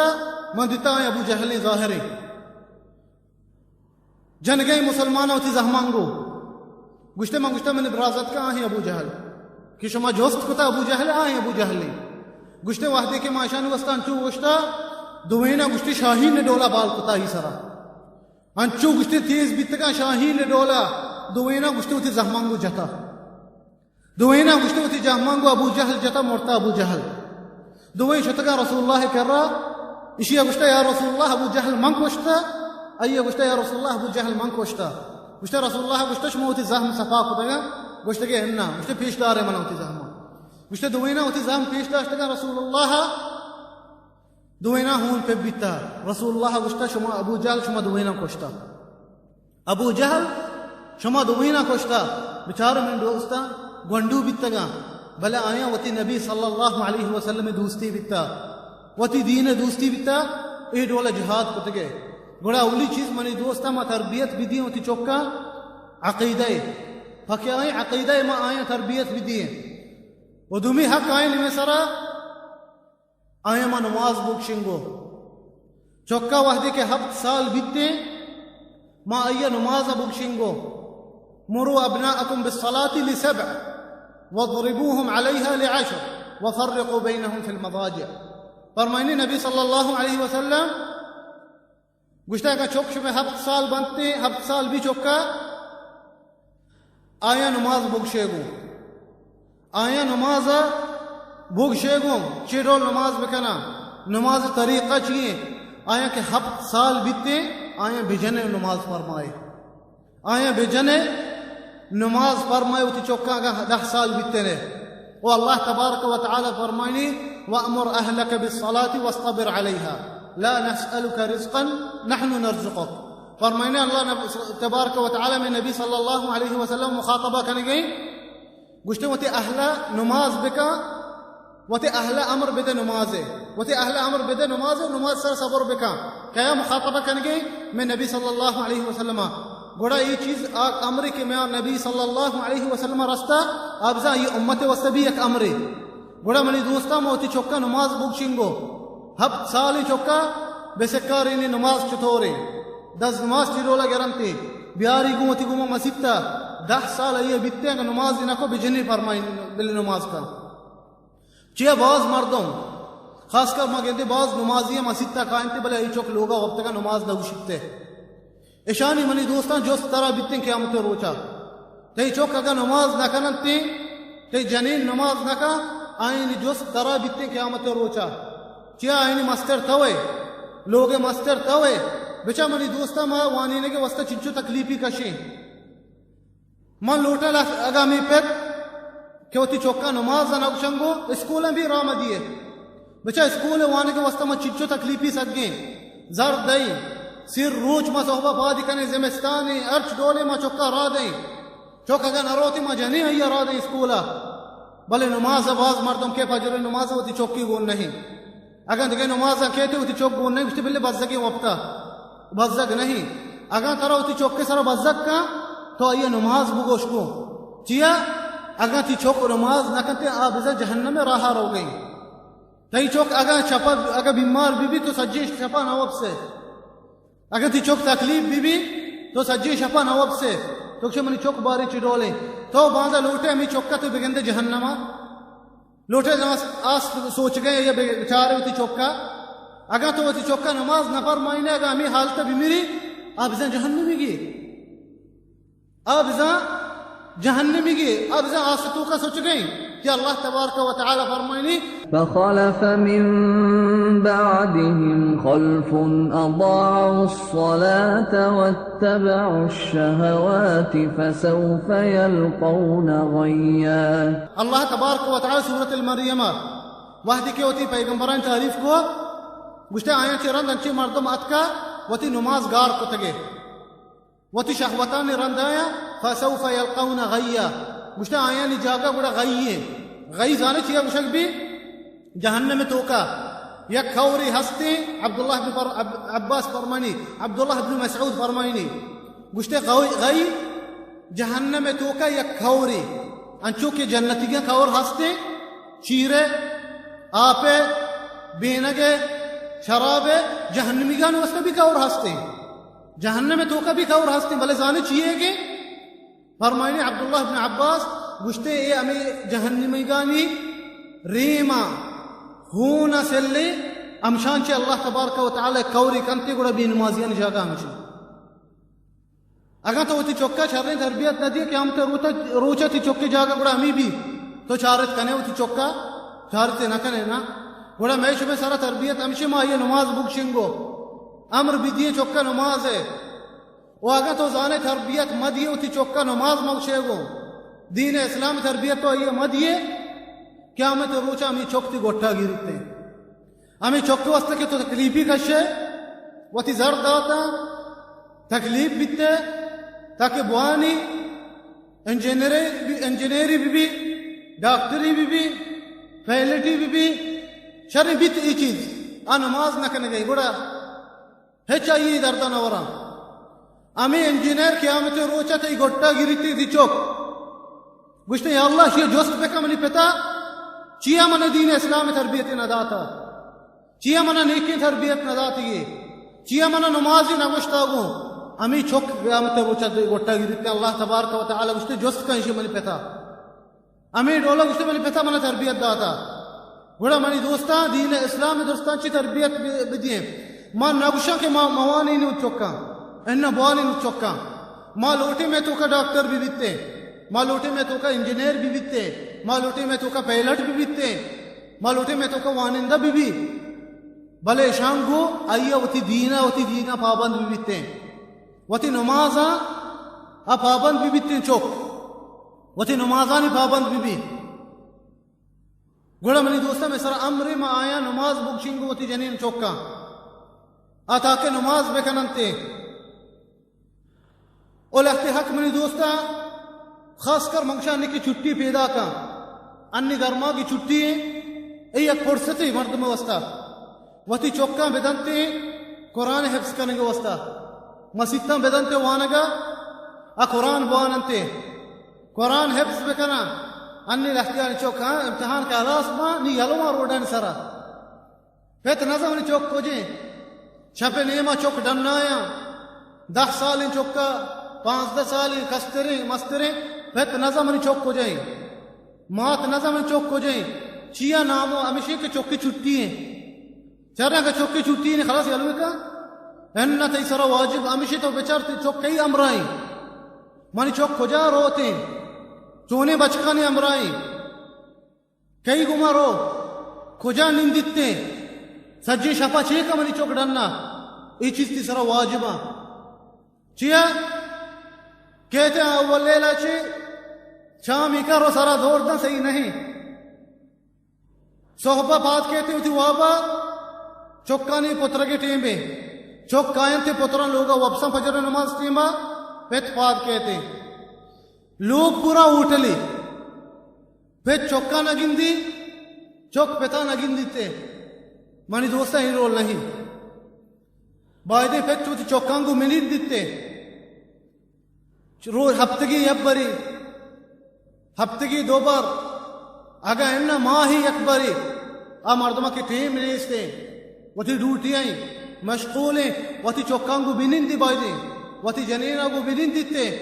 من دیتا آئیں ابو جہلیں ظاہریں۔ جنگیں مسلمان وتی زہمانگو۔ گوشتے، من گوشتا، من برازت کا آہیں ابو جہل، کہ شما جست کتا ابو جہل، آہیں ابو جہلیں۔ گوشتے، وہدے کہ ما اشانی واسطہ انچو گوشتا، دوینا گوشتے شاہین ڈولا بال کتا ہی سرا۔ انچو گوشتے تیز بیتگا شاہین ڈولا، دوینا گوشتے وتی زہمانگو جتا۔ دوئیناں گوشتے وتی جہمانگو ابو جہل جتا، مرتا ابو جہل۔ دوئیں شتگاں رسول اللہ کرا، اشیا گوشتا، یا رسول اللہ، ابو جہل من کشتا؟ آئیا گوشتا، یا رسول اللہ، ابو جہل من کشتا۔ گوشتا، رسول اللہ گوشتا، شما وتی زہم صفا کتگا؟ گوشتگی، انا۔ گوشتے، پیش دارے منا وتی زہم۔ گوشتے، دوئیناں وتی زہم پیش داشتگاں رسول اللہ۔ دوئیناں ہون پہ بیتا۔ رسول اللہ گوشتا، شما ابو جہل، شما دوئیناں کشتا۔ ابو جہل، شما دوئیناں کشتا۔ بچار من دوستاں، گونڈو بیتگاں، بلے آیاں وتی نبی صلی اللہ علیہ وسلم دوستی بیتا، وتی دین دوستی بیتا، اے ڈول جہاد کتگے۔ گڑا اولی چیز منی دوستاں ما تربیت بدیں وتی چکاں عقیدہ اے۔ پکے آئیں عقیدہ اے ما آیاں تربیت بدیں۔ و دومی حق آئیں نمے سرا آیاں ما نماز بگشنگو۔ چکا وہدے کہ ہپت سال بیتیں، ما آئیا نماز بگشنگو۔ مروا ابناءکم بالصلاة لسبع واضربوهم علیها لعشر وفرقوا بینهم فی المضاجع۔ فرمائنی نبی صلی اللہ علیہ وسلم گوشتا کہ چک شمے ہپت سال بنتے، ہپت سال بی چکا، آیاں نماز بگشے گوں۔ آیاں نماز بگشے گوں، چے ڈول نماز بکنا؟ نماز طریقہ چیئے؟ آیاں کہ ہپت سال بیتے، آیاں بجنے نماز فرمائے۔ آیاں بجنے نماز فرمائے، وتی چکاں اگاں دہ سال بیتے نے۔ و اللہ تبارک و تعالی فرمائنی، وأمر أهلك بالصلاة واصطبر عليها لا نسألك رزقا نحن نرزقك۔ فرمائنی اللہ نب-، تبارک و تعالی میں نبی صلی اللہ علیہ وسلم مخاطبہ کنگے، گوشتے وتی اہلا نماز بکا، وتی اہلا امر بدے نمازے، وتی اہلا امر بدے نمازے، نماز سر صبر بکا۔ کیا مخاطبہ کنگے؟ میں نبی صلی اللہ علیہ وسلم۔ گڑا یہ چیز آ امر کہ میں نبی صلی اللہ علیہ وسلم رستا، ابزا یہ امت واسطہ بھی ایک امرے۔ گڑا منی دوستاں، ما وتی چکا نماز بگشنگو۔ ہپت سالیں چکا بسکارینی نماز چطورے؟ دز نماز چی ڈولا گرنتے؟ بیاری گوں وتی گوما مسیتا۔ دہ سال آئیے بیتے، اگاں نماز نکو بجنی فرمائیں بلے نماز کا۔ چیا باز مردم، خاص کر ما گندے باز نمازی مسیتا کائنتے، بلے ای چک لوگا وقت کا نماز نہ گوشتے۔ اشانی منی دوستاں جست ترا بیتیں قیامت روچا۔ تئی چک اگاں نماز نہ کننتیں، تئی جنین نماز نہ کن، آئینی جست ترا بیتیں قیامت روچا۔ چیا آئینی مستر توئے، لوگ مستر توئے۔ بچا منی دوستاں ما وانینگے واسطہ چنچو تکلیفی کشیں۔ من لوٹاں لس-، اگاں ہمے پت کہ وتی چکاں نماز ءَ نہ گوشنگو، اسکولاں بھی راہ مہ دیئے۔ بچا اسکول ءَ وانگ ءِ واسطہ ما چنچو تکلیفی سگیں، زر دئی، سیر روچ ما صحبہ پادی کنیں، زمستانی ہرچ ڈولے ما چکا راہ دئیں۔ چک اگاں نہ روتی ما جنیں آئی ءَ راہ دئیں اسکول ءَ۔ بلے نماز ءَ باز مردم کہ فجر ءِ نماز ءَ وتی چکی گون نہیں۔ اگاں دگہ نمازاں کیت وتی چک گون نہیں، گوشتی بلے بزگیں وپتا بزگ نہیں۔ اگاں ترا وتی چک ءِ سرا بزگ کن تو آئی ءَ نماز بگوش گو۔ چیا؟ اگاں تی چک نماز نہ کنتے آ بزاں جہنم ءِ راہ ءَ روگئیں۔ تئی چک اگاں شپا، اگاں بیمار بہ بی تو سجیں شپا نہ وپسے۔ اگاں تی چک تکلیف بہ بی تو سجیں شپا نہ وپسے۔ تو گشے منی چک باریں چی ڈولیں۔ تو باندا لوٹے ہمے چکا تو بگندے جہنما۔ لوٹے آس، آس سوچگئے یا بچارے وتی چکا۔ اگاں تو وتی چکا نماز نہ فرمائینے، اگاں ہمے حالت بمری، آ بزاں جہنمی گی۔ آ بزاں جہنمی گی، آ بزاں آس توکا سوچگئے کہ اللہ تبارک و تعالی فرمائنی، فخلف من بعدهم خلف أضاعوا الصلاة واتبعوا الشهوات فسوف يلقون غيا۔ اللہ تبارک و تعالی سورۃ المریم وہدے کہ وتی پیغمبرانی تعریف کو، گوشتے آیاں چہ رند انچیں مردم اتکا وتی نماز گار کتگے۔ وتی شہوتانی رند آیاں، فسوف یلقون غیا، گوشتہ آیانی جاگہ گڑا غی ایں۔ غی زانے چیا گوشگ بی؟ جہنم توکا یک کورے ہستیں، عبداللہ بن پر-، عب-، عباس فرمانی، عبداللہ بن مسعود فرمائنی، گوشتہ غی، غی جہنم توکا یک کورے، انچو کہ جنتیگاں کور ہستیں، چیرے، آپے، بینگے، شرابے، جہنمیگان واسطہ بھی کور ہستیں۔ جہنم توکا بھی کور ہستیں، بلے زانے چیے کہ؟ فرمائنی عبداللہ بن عباس گوشتے، اے ہمیں جہنمیگانی ریما خون سلے، ہمشان چہ اللہ تبارک و تعالی کوری کنتے، گڑا بے نمازیانی جاگہ ہمشی۔ اگاں تو وتی چکا شریں تربیت نہ دیے کہ ہم تے روتا، روچا تی چکے جاگہ گڑا ہمیں بھی تو چارت کنے وتی چکا، چارتے نہ کنے نا۔ گڑا میں شمے سارا تربیت ہمشی ما یہ نماز بگشنگو۔ امر بھی دیے چکا نماز ہے۔ و اگاں تو زانے تربیت مہ دیے وتی چکا نماز مہ گوشے گو، دین اسلام تربیت تو آئیے مہ دیے، قیامت روچا ہمیں چک تی گٹا گیریتے۔ ہمیں چک واسطے کہ تو تکلیفی کشے، وتی زر داتا، تکلیف بیتے، تاکہ بوانی انجینئرے، انجینئری بی بی، ڈاکٹری بی بی، پائلٹی بی بی، شر بیت ای چیز، آ نماز نہ کنے گئی، گڑا ہچ آئی درد نہ وراں۔ ہمیں انجینئر قیامت روچا تئی گٹا گریتی دی چک۔ گوشتے، یا اللہ، شی جست بکا منی پتا، چیا من دین اسلام تربیت نہ داتا؟ چیا من نیکیں تربیت نہ داتی؟ چیا من نمازی نہ گوشتا گوں؟ ہمیں چک قیامت روچا تئی گٹا گریتی۔ اللہ تبارک و تعالی گوشتے، جست کن شی منی پتا۔ ہمے ڈولا گوشتے، منی پتا منا تربیت داتا۔ گڑا منی دوستاں، دین اسلام درستاں چی تربیت ب-، بدییں۔ ما نگوشاں کہ ما موانی نو چکاں، انہ بوانی نو چکاں۔ ما لوٹے میں توکا ڈاکٹر بھی بیتے، ما لوٹے میں توکا انجینئر بھی بیتے، ما لوٹے میں توکا پائلٹ بھی بیتے، ما لوٹے میں توکا وانندہ بھی بھی۔ بلے شانگو آئیا وتی دینا، وتی دینا پابند بھی بیتے، وتی نمازاں آ پابند بھی بیتے چک۔ وتی نمازانی پابند بہ بی۔ گڑا منی دوستاں، مئے سرا امرے، ما آیاں نماز بگشینگو وتی جنین چکاں، آ تاکہ نماز بکننتے۔ او لہتے حق منی دوستاں، خاص کر من گشاں نی کہ چھٹی پیداکاں، انی گرماگی چھٹی ایں، اے یک فرصتے مردم واسطہ۔ وتی چکاں بدنتے قرآن حفظ کنگ واسطہ، مسیتاں بدنتے وانگا، آ قرآن بواننتے۔ قرآن حفظ بکناں۔ انی لہتیانی چک، ہاں، امتحان کہ ہلاس باں، نی یلواں روڈانی سرا۔ پت نزاں منی چک کجیں۔ شپ نیما چک ڈنایاں۔ دہ سالیں چکا، پانزدہ سالیں، کستریں، مستریں، پت نزاں منی چک کجیں۔ مات نزاں منی چک کجیں۔ چیا نامو ہمیشی کہ چکی چھٹی ایں۔ چرا کہ چکی چھٹی ایں، خلاص یلوے کا۔ انہ تئی سرا واجب ہمیشی تو بچار تئی چک کئی امرائیں۔ منی چک کجا روتیں؟ چونیں بچکانی امرائیں؟ کئی گما رو؟ کجا نندیتیں؟ سجیں شپا چے کا منی چک ڈنا؟ اے چیز تئی سرا واجباں۔ چیا؟ کہتے ہیں اول لیلا چے؟ چامی کر و سرا دور دن صحیح نہیں۔ صحبہ پاد کیتے وتی وابا، چکانی پترگے ٹیم بے۔ چک آینتے پتران لوگا وپساں فجر نماز ٹیما، پت پاد کیتے۔ لوگ پورا ہوٹلی۔ پت چکا نہ گندی، چک پتا نہ گندیتے۔ منی دوستا اے ڈول نہیں۔ بایدیں پت وتی چکاں گوں منند بیتے۔ روز ہفتگی یک بری، ہفتگی دو بار، اگاں اناں ماہی یک بری، آ مردماں کہ ٹیم نیستیں، وتی ڈیوٹی ایں، مشغولیں، وتی چکاں گوں بنندی بایدیں، وتی جنینا گوں بنندیتے،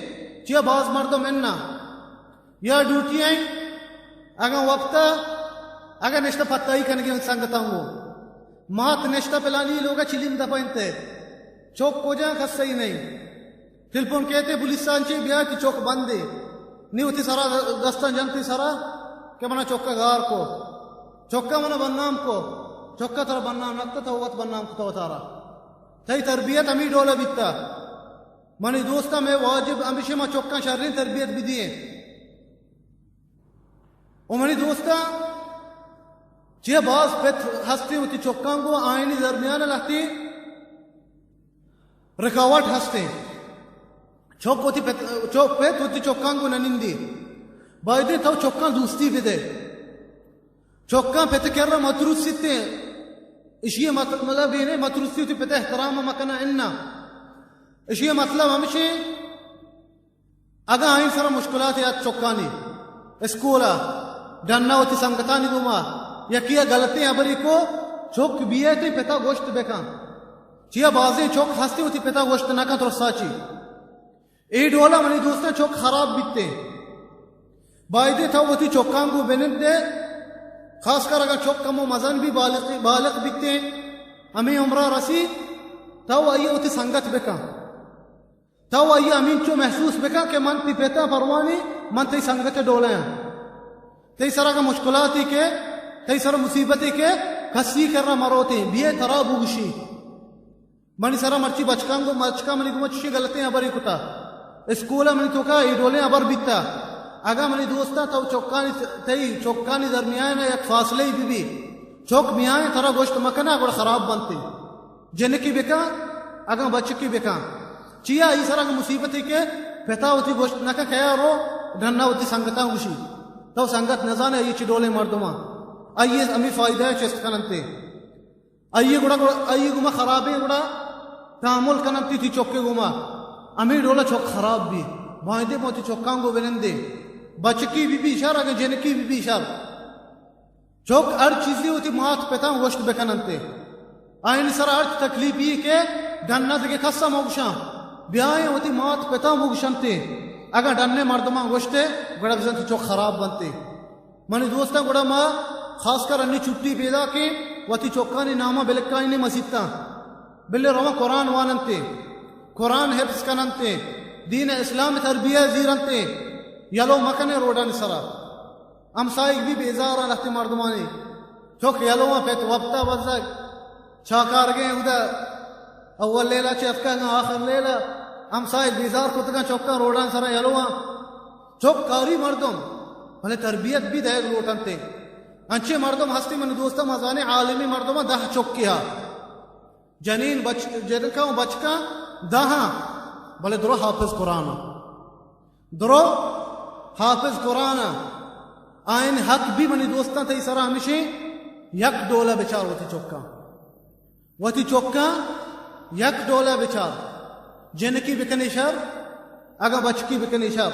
چیا باز مردم اناں یا ڈیوٹی ایں، اگاں وقتا، اگاں نشتہ پتائی کنگی سنگتاں گوں، مات نشتہ پلانی لوگا چلیم دپا انتے، چک کجا کسئی نہیں۔ ٹیلیفون کیتے پولیساں چی بیا کہ چک بندے۔ نی وتی سرا دستاں جنتی سرا کہ منا چکا گار کو۔ چکا منا بدنام کو۔ چکا ترا بدنام نکتا تو وت بدنام کتا وتارا۔ تئی تربیت ہمی ڈولا بیتا۔ منی دوستا میں واجب ہمیشہ ما چکاں شرین تربیت بدییں۔ و منی دوستاں، چیا باز پت ہستیں وتی چکاں گوں آئینی درمیان لہتی رکاوٹ ہستیں۔ چک وتی پت، چک پت وتی چکاں گوں ننندی۔ بایدیں تو چکاں دوستی بدے۔ چکاں پت کرا متروسیتیں۔ اشی مطلب یہ نہیں متروسی وتی پت احترام مکنا انا۔ اشی مطلب ہمشی اگاں آئی سرا مشکلات یات چکانی، اسکولا، ڈنا وتی سنگتانی گوما، یکی ء غلطیں ہبری کو، چک بیئے تئی پتا گوشت بکن۔ چیا بازیں چک ہستی وتی پتا گوشت نہ کن ترسا چی۔ اے ڈولا منی دوستاں چک خراب بیتے۔ بایدے تو وتی چکاں گوں بنند دے، خاص کر اگاں چک کمو مزن بی بالغ، بالغ بیتے، ہمیں عمرہ رسی، تو آئی وتی سنگت بکن۔ تو آئی ہمینچو محسوس بکن کہ من تئی پتا پروانی، من تئی سنگت ڈولہ آں۔ تئی سر اگاں مشکلاتی کے، تئی سر مصیبتی کے، کسی کرا مروتیں، بیئے ترا بگوشی۔ منی سرا مرچی بچکاں گو، بچکاں منی گوما چشی غلطیں ہبری کتا۔ اسکول منی توکا اے ڈولیں ہبر بیتا۔ اگاں منی دوستاں تو چکانی، تئی چکانی درمیان یک فاصلے بی بی۔ چک میائیں ترا گوشت مکنا گڑا خراب بنتے۔ جنکی بکاں، اگاں بچکی بکاں۔ چیا ای سر اگاں مصیبتے کہ پتا وتی گوشت نہ کن کیا رو ڈنا وتی سنگتاں گوشی۔ تو سنگت نہ زانے ای چی ڈولیں مردماں۔ آئی ہمیں فائدہ چست کننتے۔ آئی گڑا، گڑا، آئی گما خرابیں گڑا تحمل کننتی تئی چکے گما۔ ہمیں ڈولا چک خراب بی۔ بایدے وتی چکاں گو بنندے۔ بچکی بی بی شر، اگاں جنکی بی بی شر۔ چک ہر چیزی وتی مات پتاں گوشت بکننتے۔ آئین سر ہر تکلیفی کہ ڈن دگہ کسا مگوشاں، بیائیں وتی مات پتاں بگوشنتے۔ اگاں ڈنے مردماں گوشتے، گڑا بزن تو چک خراب بنتے۔ منی دوستاں گڑا ما خاص کر انی چھٹی پیدا کہ وتی چکانی ناما بلکائیں مسیتاں۔ بلے رواں قرآن واننتے، قرآن حفظ کننتے، دین اسلام تربیہ زیرنتے، یلو مکنے روڈانی سرا۔ ہمسائگ بی بیزار آں لہتے مردمانی۔ چک یلواں پت وپتا بزگ۔ چاکارگیں اودا اول لیلا چہ اتکگ آں آخر لیلا۔ ہمسائگ بیزار کتگاں چکاں روڈان سرا یلواں۔ چک کاری مردم۔ بلے تربیت بی دئیگ لوٹنتے۔ انچیں مردم ہستی من دوستاں مزانے عالمی مردماں دہ چکے ہا۔ جنین بچ-، جنکاں و بچکاں دہاں، بلے درو حافظ قرآن آں۔ درو حافظ قرآن آں۔ آئین حق بی منی دوستاں تئی سرا ہمشیں یک ڈولا بچار وتی چکاں۔ وتی چکاں یک ڈولا بچار۔ جنکی بکنے شر، اگاں بچکی بکنے شر۔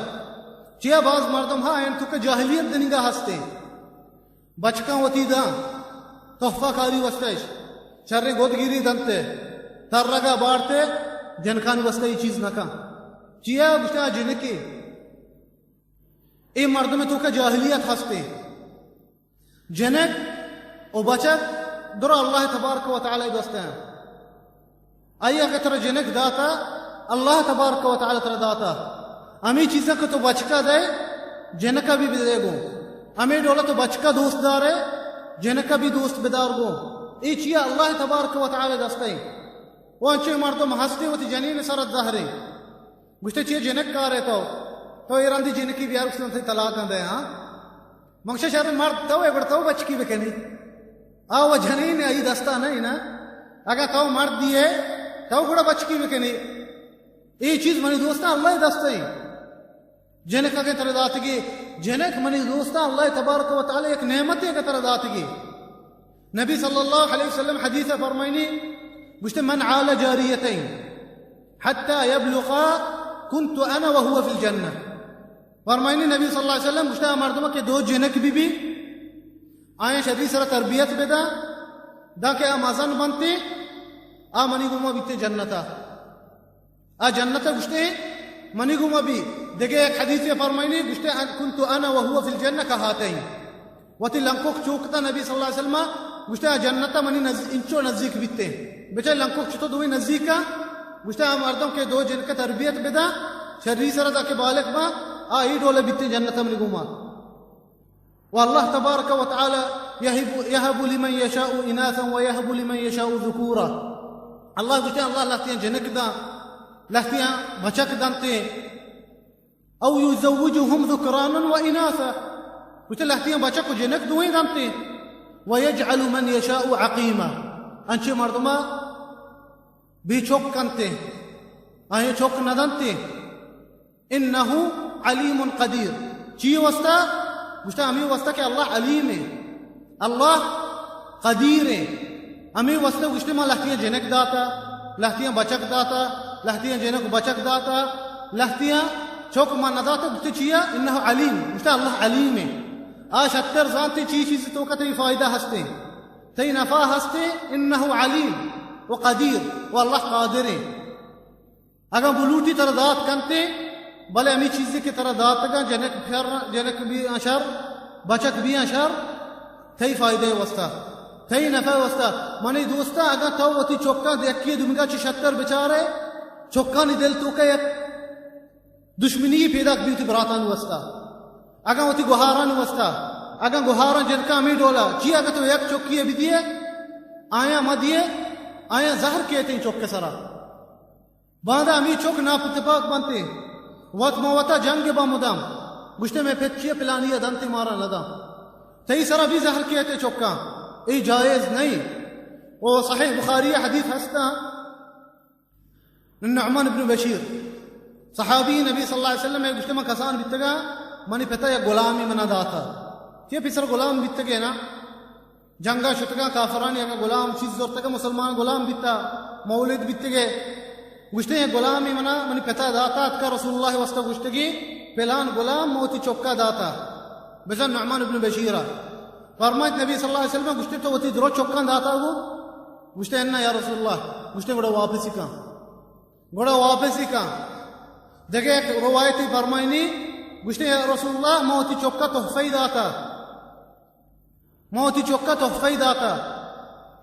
چیا باز مردم ہا آئین تو کہ جاہلیت دنگا ہستیں۔ بچکاں وتی داں، تحفہ کاری وستہ اش، شریں گدگیری دنتے، ترگا بارتے، جنکانی وستہ ای چیز نہ کن۔ چیا گوشتے آ جنکے؟ اے مردم توکا جاہلیت ہستے۔ جنک و بچک درا اللہ تبارک و تعالی دوستہ ہیں۔ آئی اگہ ترا جنک داتا، اللہ تبارک و تعالی ترا داتا۔ ہمیں چیزاں کہ تو بچکا دے، جنکا بھی بدے گو۔ ہمیں ڈولا تو بچکا دوست دارے، جنکا بھی دوست بدار گو۔ اے چیا اللہ تبارک و تعالی دستے۔ و انچیں مردم ہستے وتی جنین سر زہرے۔ گوشتے چیئے جنک کارے تو؟ تو اے رندی جنکی بیار، اس نے طلاق نہ دے، ہاں؟ من گشاں شر، مرد تو ئے، گڑا تو بچکی بکنی۔ آ و جنین آئی دستا نہ نا۔ اگاں تو مردی ئے، تو گڑا بچکی بکنی۔ اے چیز منی دوستاں اللہ دستا ایں۔ جنک اگاں ترا داتگی، جنک منی دوستاں اللہ تبارک و تعالی یک نعمتے اگاں ترا داتگی۔ نبی صلی اللہ علیہ وسلم حدیث فرمائنی، گوشتے، من عال جاریتین حتی یبلغا کنت انا وهو فی الجنہ۔ فرمائنی نبی صلی اللہ علیہ وسلم گوشتے، آ مردم کہ دو جنک بی بی، آیاں شری سرا تربیت بدا، داں کہ آ مزن بنتے، آ منی گوما بیتے جنتا۔ آ جنت ء گوشتے، منی گوما بی۔ دگہ یک حدیثے فرمائنی، گوشتے، ان کنت انا وهو فی الجنہ کہاتین۔ وتی لنکوک چوکتا نبی صلی اللہ علیہ وسلم گوشتے، آ جنت ء منی نز-، انچو نزیک بیتے۔ بچار لنکوک چتو دوئیں نزیک ء؟ گوشتے، آ مردم کہ دو جنک تربیت بدا، شری سرا تاکہ بالغ با، آ ای ڈولے بیتے جنت ء منی گوما۔ و اللہ تبارک و تعالی یہب، یہب لمن یشاء اناثا و یہب لمن یشاء ذکورا۔ اللہ گوشتے، اللہ لہتیاں جنک داں، لہتیاں بچک دنتے۔ او یزوجہم ذکرانا و اناثا۔ گوشتے لہتیاں بچک و جنک دوئیں دنتے۔ و یجعل من یشاء عقیما۔ انچے مردما بے چک کنتے، آئیں چک نہ دنتے۔ انہ علیم قدیر۔ چی واسطہ؟ گوشتا ہمیں واسطہ کہ اللہ علیم ہے، اللہ قدیر ہے۔ ہمیں واسطہ گوشتے ما لہتیاں جنک داتا، لہتیاں بچک داتا، لہتیاں جنک بچک داتا، لہتیاں چک ما نہ داتا۔ گوشتے چیا؟ انہ علیم۔ گوشتا اللہ علیم ہے، آ شتر زانتے چی چیز توکا تئی فائدہ ہستے، تئی نفع ہستے۔ انہ علیم و قدیر، و اللہ قادر ہے۔ اگاں بلوٹی ترا دات کنتے، بلے ہمے چیزے کہ ترا داتگاں، جنک شر، جنک بی آں شر، بچک بی آں شر، تئی فائدہ ء واسطہ، تئی نفع ء واسطہ۔ منی دوستاں، اگاں تو وتی چکاں یکے دومیگا چہ شتر بچارے، چکانی دل توکا یک دشمنی پیداک بیت براتانی واسطہ۔ اگاں وتی گوہارانی واسطہ، اگاں گوہاراں جنکاں ہمے ڈولا، چی اگاں تو یک چکی ء بدیے، آیاں مدیے، آیاں زہر کیتیں چک ء سرا۔ باندا ہمے چک ناپتپاک بنتے، وت ما وتا جنگ با مدام۔ گوشتے، مئے پت چیئے پلانی ء دنتے، مارا نداں۔ تئی سرا بھی زہر کیتے چکاں، اے جائز نہیں۔ او صحیح بخاری حدیث ہستا، نعمان ابن بشیر، صحابی نبی صلی اللہ علیہ وسلم ء گوشتے، من کسان بیتگا، منی پتا یک غلامی منا داتا۔ چی پیسر غلام بیتگے نا؟ جنگا شتگاں، کافرانی اگاں غلام چیز زرتگاں، مسلمان غلام بیتا، مولد بیتگے۔ گوشتے، یک غلامی منا منی پتا داتا، اتکا رسول اللہ واسطہ گوشتگی، پلان غلام موتی چکا داتا، بزن نعمان ابن بشیرا۔ فرمائیت نبی صلی اللہ علیہ وسلم گوشتے، تو وتی درو چکاں داتا گو؟ گوشتے، انا یا رسول اللہ۔ گوشتے، گڑا واپسی کن، گڑا واپسی کن۔ دگہ یک روایتی فرمائنی، گوشتے، یا رسول اللہ، موتی چکا تحفہ داتا۔ ما وتی چکا تحفہ داتا،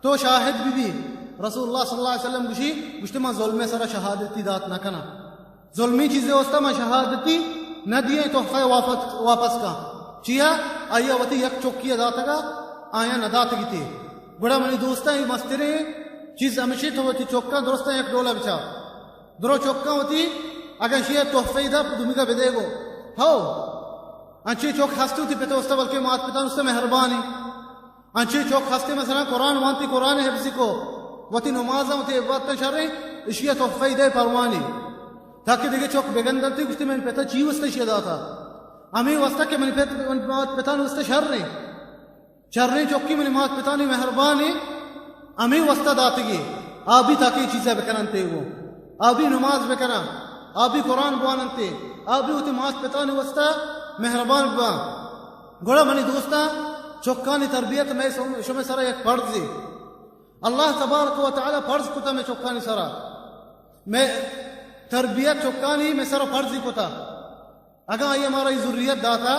تو شاہد بہ بی۔ رسول اللہ صلی اللہ علیہ وسلم گوشی، گوشتے، من ظلم سرا شہادتی دات نہ کناں، ظلمی چیزے واسطہ من شہادتی نہ دیاں، تحفہ واپس، واپس کن۔ چیا؟ آیا وتی یک چکی داتگا، آیا نہ داتگی تے۔ گڑا منی دوستاں، اے مستریں چیز ہمیشی تو وتی چکاں درستاں یک ڈولا بچا۔ درو چکاں وتی، اگاں شیئے تحفہ دا، دومیگا بدے گو۔ ہو، انچی چک ہستی وتی پتا واسطہ، بلکہ مات پتان واسطہ مہربانی۔ انچی چک ہستی مثلاً قرآن وانتی، قرآن حفظی کو، وتی نمازاں وتی عبادتاں شریں، اشیا تحفہ دے پروانی۔ تاکہ دگہ چک بگندنتی، گوشتی، من پتا چی واسطہ اشیا داتا؟ ہمیں واسطہ کہ من پت، من مات پتان واسطہ شریں۔ شریں چکی منی مات پتانی مہربانی ہمے واسطہ داتگی، آ بھی تاکہ اے چیزا بکننتے گو، آ بھی نماز بکنن، آ بھی قرآن بواننتے، آ بھی وتی مات پتانی واسطہ مہربان بباں۔ گڑا منی دوستاں، چکانی تربیت مئے سم-، شمئے سرا یک فرضے۔ اللہ تبارک و تعالی فرض کتا مئے چکانی سرا، مئے تربیت چکانی مئے سرا فرضی کتا۔ اگاں آئی ء مارا اے ذریت داتا،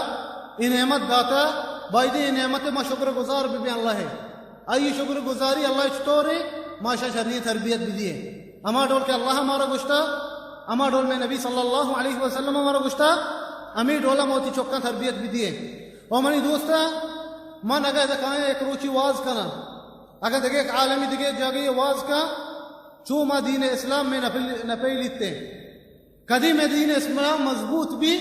اے نعمت داتا، بایدیں اے نعمت ء ما شکر گزار بہ بیں اللہ ء۔ آئی شکر گزاری اللہ ء چطور ء؟ ما شا شریں تربیت بدیے۔ ہما ڈول کہ اللہ ء مارا گوشتا، ہما ڈول مئے نبی صلی اللہ علیہ وسلم ء مارا گوشتا، ہمے ڈول ء ما وتی چکاں تربیت بدیے۔ او منی دوستاں، من اگاں ادا کایاں یک روچی واز کناں، اگاں دگہ یک عالمی دگہ جاگہے واز کن، چو ما دین اسلام مئے نپیل-، نپیلیتے۔ کدی مئے دین اسلام مضبوط بی،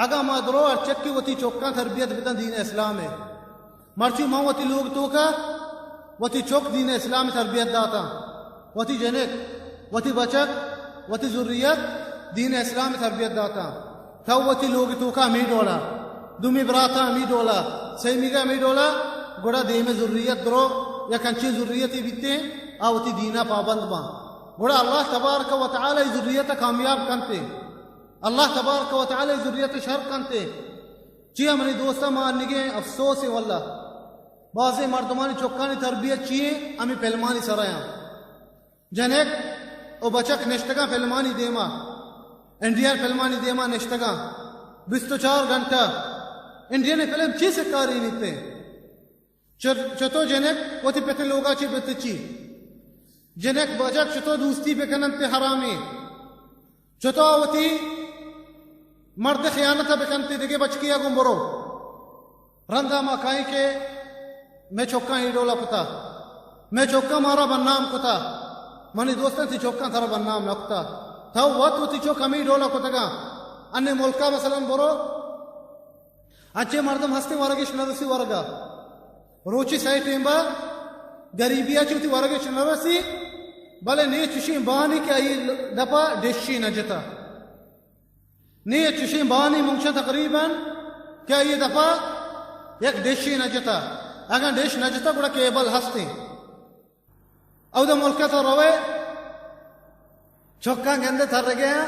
اگاں ما درو ہر چکی وتی چکاں تربیت بدن دین اسلام ء۔ مرچی ما وتی لوگ توکا وتی چک دین اسلام ء تربیت داتاں، وتی جنک، وتی بچک، وتی ذریت دین اسلام ء تربیت داتاں۔ تو وتی لوگ توکا ہمے ڈولا، دومی براتا ہمے ڈولا، سیمیگا ہمے ڈولا، گڑا دیم ذریت درو یک انچیں ذریتی بیتے، آ وتی دینا پابند باں۔ گڑا اللہ تبارک و تعالی ذریت کامیاب کنتے۔ اللہ تبارک و تعالی ذریت شر کنتے۔ چیا منی دوستاں، ما انگیں افسوس ایں واللہ، بازیں مردمانی چکانی تربیت چی ایں؟ ہمے فلمانی سرا ایں۔ جنک و بچک نشتگاں فلمانی دیما، انڈین فلمانی دیما نشتگاں، بیست و چار گھنٹہ انڈین فلم چی سکاری نیتے؟ چ-، چتو جنک وتی پت لوگا چی بتچی؟ جنک بچک چتو دوستی بکننت حرامی؟ چتو وتی مرد خیانت بکنت دگہ بچکی گوں برو؟ رندا ما کائیں کہ مئے چکاں اے ڈولا کتا، مئے چکاں مارا بدنام کتا۔ منی دوستاں، تی چکاں ترا بدنام نہ کتا۔ تو وت وتی چک ہمے ڈولا کتگاں۔ انے ملکا مثلاً برو، انچیں مردم ہستیں ورگش نہ رسی ورگا۔ روچی سئے ٹیمبا گریبیا چہ وتی ورگش نہ رسی، بلے نی چشیں بانی کہ آئی دپا ڈشی نہ جتا۔ نی چشیں بانی منگشا تقریباً کہ آئی دپا یک ڈشی نہ جتا۔ اگاں ڈش نہ جتا گڑا کیبل ہستیں۔ اودا ملک ء تو روئے، چکاں گندے ترگے آں،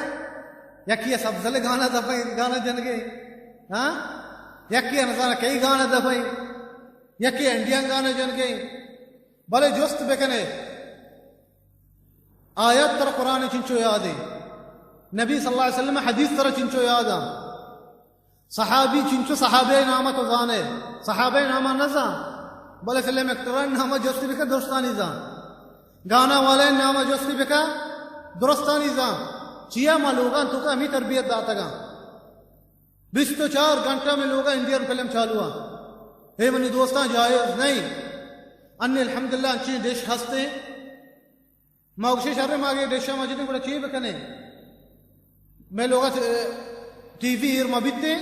یکی ء سبزل گانا دپیں، گانا جنگے، ہاں؟ یکی ء نزانہ کئی گانا دپیں، یکی انڈین گانا جنگے۔ بلے جست بکنے، آیات ترا قرآن چنچو یادیں، نبی صلی اللہ علیہ وسلم حدیث ترا چنچو یاداں؟ صحابی چنچو؟ صحابہ نام تو زانے؟ صحابہ نام نہ زان، بلے فلم ایکٹرانی نام جستی بکن، درستانی زان۔ گانا والے نام جستی بکن، درستانی زان۔ چیا؟ ما لوگان توکا ہمی تربیت داتگاں۔ بیست و چار گھنٹہ میں لوگا انڈین فلم چالو آں۔ اے منی دوستاں، جائز نہیں۔ ان الحمدللہ انچیں ڈش ہستے۔ ما گوشیں شریں، ما اگہ ڈشاں مجنیں گڑا چی بکنیں؟ مئے لوگ ء ٹی وی ایر مہ بیتیں،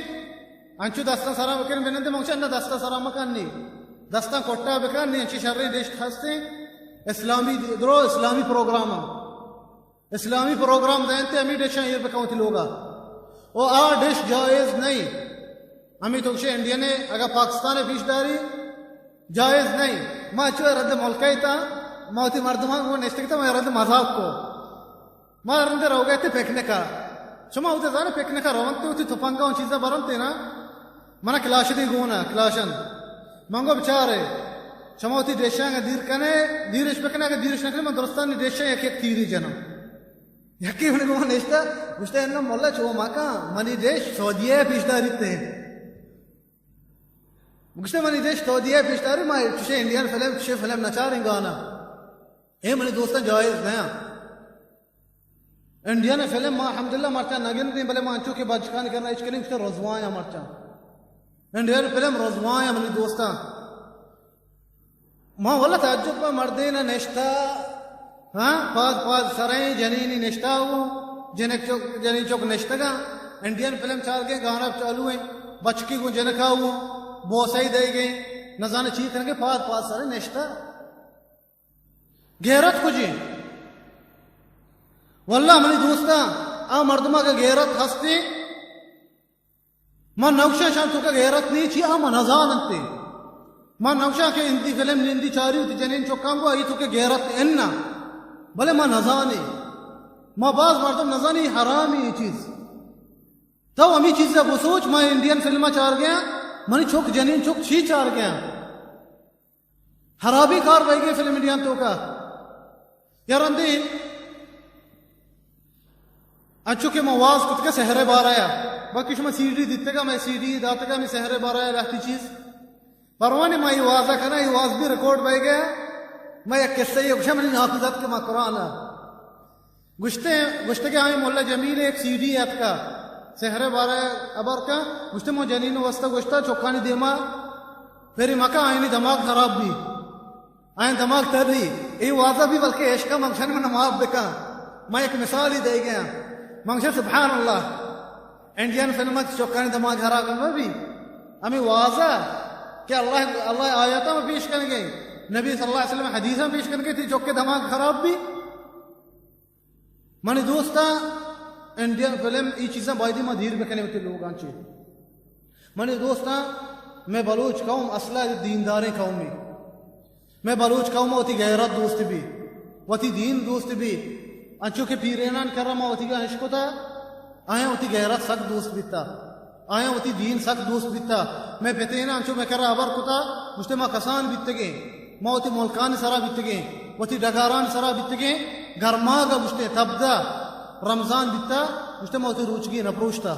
انچو دستاں سرا بکنیں بنندے، ما گوشیں نہ، دستاں سرا مکن نی، دستاں کٹا بکن نی، انچی شریں ڈش ہستیں، اسلامی درو، اسلامی پروگرام ء، اسلامی پروگرام دینتے، ہمیں ڈشاں ایر بکن وتی لوگ ء۔ او آ ڈش جائز نہیں۔ ہمیں تو گوشے انڈین ء اگاں پاکستان ء پیش داری جائز نہیں۔ ما چو رند ملک ء تا، ما وتی مردماں گوں نشتگ تا، ما رند مذاق کو۔ ما رند روگ ء تے پکنک ء۔ شما وتی زانے پکنک ء رونت، وتی تپنگ ء چیزاں برنت نا۔ منا کلاشنی گون ء، کلاشن۔ من گو بچارے، شما وتی ڈیشاں دیر کنے، دیرش بکنے، اگہ دیرش نکنے، من درستانی ڈیشاں یک یک تیری جنم۔ یکی من گو نشتا، گوشتے انو مولا چو مکان، منی ڈیش سعودیہ پیش داری تے۔ گوشتے، منی دیش تو دیئے پیشداری، ما چشیں انڈین فلم، چشیں فلم نہ چاریں گانا۔ اے منی دوستاں، جائز نہ۔ انڈین فلم ما الحمدللہ مرچاں نہ گندیں، بلے ما انچو کہ بچکانی کرنا اچ کنیں، گوشتے رسوایاں مرچاں۔ انڈین فلم رسوایاں منی دوستاں۔ ما واللہ تعجب با، مردین نشتا، ہاں، پاد پاد سریں، جنینی نشتا ہو، جنک چک، جنین چک نشتگا، انڈین فلم چارگے، گانا چالو ہیں، بچکی گوں جنکا ہو، بوسائی دے گئے، نزانے چی کنگے، پاد پاد سریں نشتا۔ غیرت کجی؟ واللہ منی دوستاں، آ مردمہ کا غیرت ہستی۔ من نوشا شان تو کہ غیرت نہیں چی، آ من نزان انتے۔ من نوشا کہ ہندی فلم نندی چاری ہوتی جنین چکاں گو، آئی تو کہ غیرت انا۔ بلے من نزانے۔ ما باز مردم نزانی، حرامی یہ چیز۔ تو ہمی چیز بسوچ، ما انڈین فلم چار گیا، منی چک جنین چک چی چار گیا۔ حرابی کار بئیگے فلم انڈیان توکا۔ یا رندی انچو کہ ما واز کتگا سحر بارہ یا، باقی شما سی ڈی دیتگا، میں سی ڈی داتگا، میں سحر بارہ یا لہتی چیز۔ پروانے ما یہ وازا کنا، یہ واز بھی ریکارڈ بئیگے۔ میں یک قصہ یہ گوشا، منی ناکو زد کہ ما قرآن گوشتے، گوشتے کہ آئیں مولا جمیل ایک سی ڈی اتکا، سحر بارہ ابر کا، گوشتے مو جنین واسطہ گوشتا چکانی دیما پھری مکا، آئینی دماغ خراب بھی، آئیں دماغ تر رہی، اے وازا بھی بلکہ عشقہ منگشن من معاف بکا۔ میں ایک مثال ہی دے گیا، منگشن سبحان اللہ، انڈین فلم ءَ چکانی دماغ خراب مہ بی۔ ہمیں واضح کہ اللہ، اللہ آیاتاں پیش کنگے، نبی صلی اللہ علیہ وسلم حدیثاں پیش کنگے، تئی چکے دماغ خراب بی۔ منی دوستاں، انڈین فلم، ای چیزاں بایدی ما دیر بکنیں وتی لوگاں چی۔ منی دوستاں، میں بلوچ قوم اصلا دینداریں قومے۔ مئے بلوچ قوم ءَ وتی غیرت دوست بی، وتی دین دوست بی۔ انچو کہ پیرینان کرا ما وتی گا اشکتا، آیاں وتی غیرت سک دوست بیتا، آیاں وتی دین سک دوست بیتا۔ مئے پتیناں انچو مئے کرا ہبر کتا، گوشتے ما کسان بیتگیں، ما وتی ملکانی سرا بیتگیں، وتی ڈگارانی سرا بیتگیں، گرماگ ءَ گوشتے تبدہ رمضان بیتا، گوشتے ما وتی روچگی نہ پروشتا۔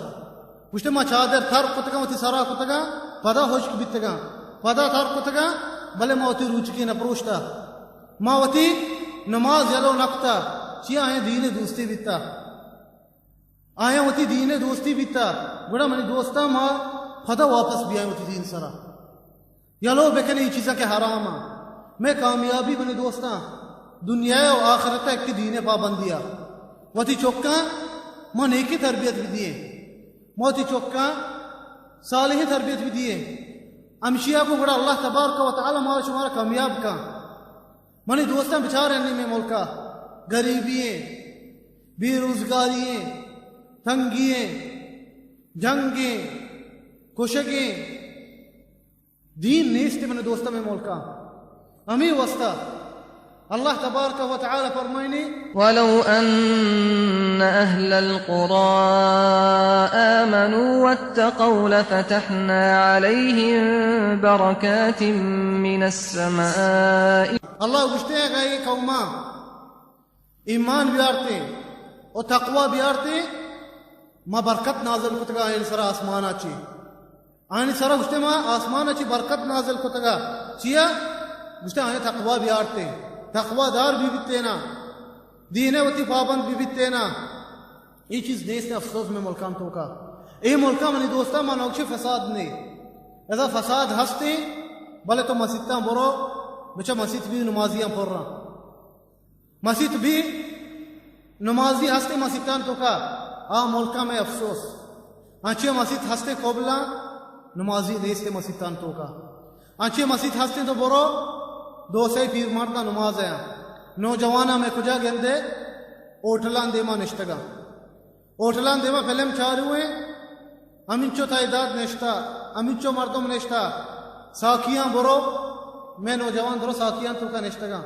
گوشتے، ما چادر تر کتگاں، وتی سرا کتگاں، پدا ہشک بیتگاں، پدا تر کتگاں، بلے ما وتی روچکی نہ پروشتا۔ ما وتی نماز یلو نہ کتا، چیا آیاں دین دوستی بیتا۔ آیاں وتی دین دوستی بیتا۔ گڑا منی دوستاں، ما پدا واپس بیائیں وتی دین سرا۔ یلو بکن اے چیزاں کہ حرام آں۔ مئے کامیابی منی دوستاں، دنیا و آخرت ءَ کہ دین پابندی ءَ۔ وتی چکاں ما نیکی تربیت بدییں۔ ما وتی چکاں صالحیں تربیت بدییں۔ ہمشی ءَ گوں گڑا اللہ تبارک و تعالی ما شمارا کامیاب کن۔ منی دوستاں بچار انی مئے ملکا غریبی ایں، بے روزگاری ایں، تنگی ایں، جنگ ایں، کشگ ایں، دین نیست من دوستاں مئے ملکا۔ ہمے واسطہ اللہ تبارک و تعالی فرمائنی، ولو أن أهل القرى آمنوا واتقوا لفتحنا عليهم بركات من السماء۔ اللہ گوشتے، اگاں اے قوماں ایمان بیارتیں و تقوی بیارتیں، ما برکت نازل کتگا آیانی سرا آسمانا چی۔ آیانی سرا گوشتے، ما آسمانا چی برکت نازل کتگا۔ چیا؟ گوشتے، آیاں تقوی بیارتیں، تقوی دار بی بیتینا، دین وتی پابند بی بیتینا۔ اے چیز نیست، افسوس مئے ملکان توکا۔ اے ملکا منی دوستاں، ما نوکشے فساد نے۔ ادا فساد ہستیں، بلے تو مسیتاں برو، بچا مسیت بی نمازیاں پر رہاں۔ مسیت بی نمازی ہستیں مسیتان توکا، آ ملکا مئے افسوس۔ انچیں مسیت ہستیں قبلاں، نمازی نیستیں مسیتان توکا۔ انچیں مسیت ہستیں تو برو، دو سئے پیر مرداں نماز آیاں۔ نوجواناں مئے کجا گندے؟ ہوٹلان دیما نشتگاں۔ ہوٹلان دیما فلم چارو ایں، ہمینچو تعداد نشتہ، ہمینچو مردم نشتہ۔ ساکیاں برو، مئے نوجوان درو ساکیاں توکا نشتگاں۔